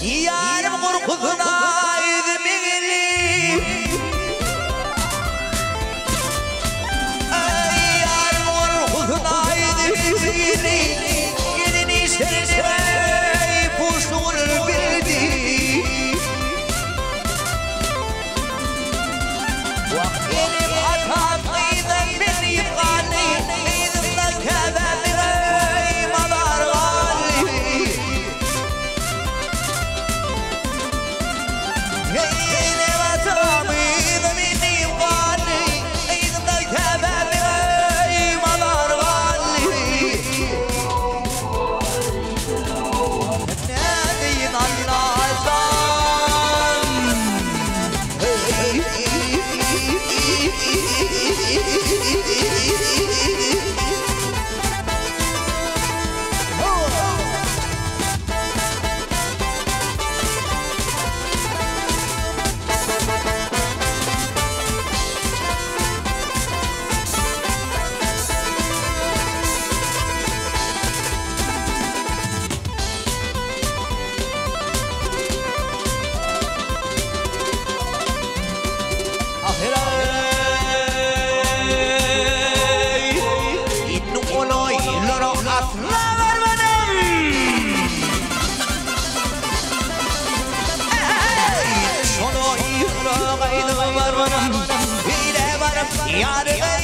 Ýarym gorkusyna ýüzümi gelip. Aý, ýarym gorkusyna ýüzümi gelip. Gelin işlerine puştugyny bildi. Wah, enem atam gyzam bilip galdy. Yzymda käbämiň öý mazary galdy.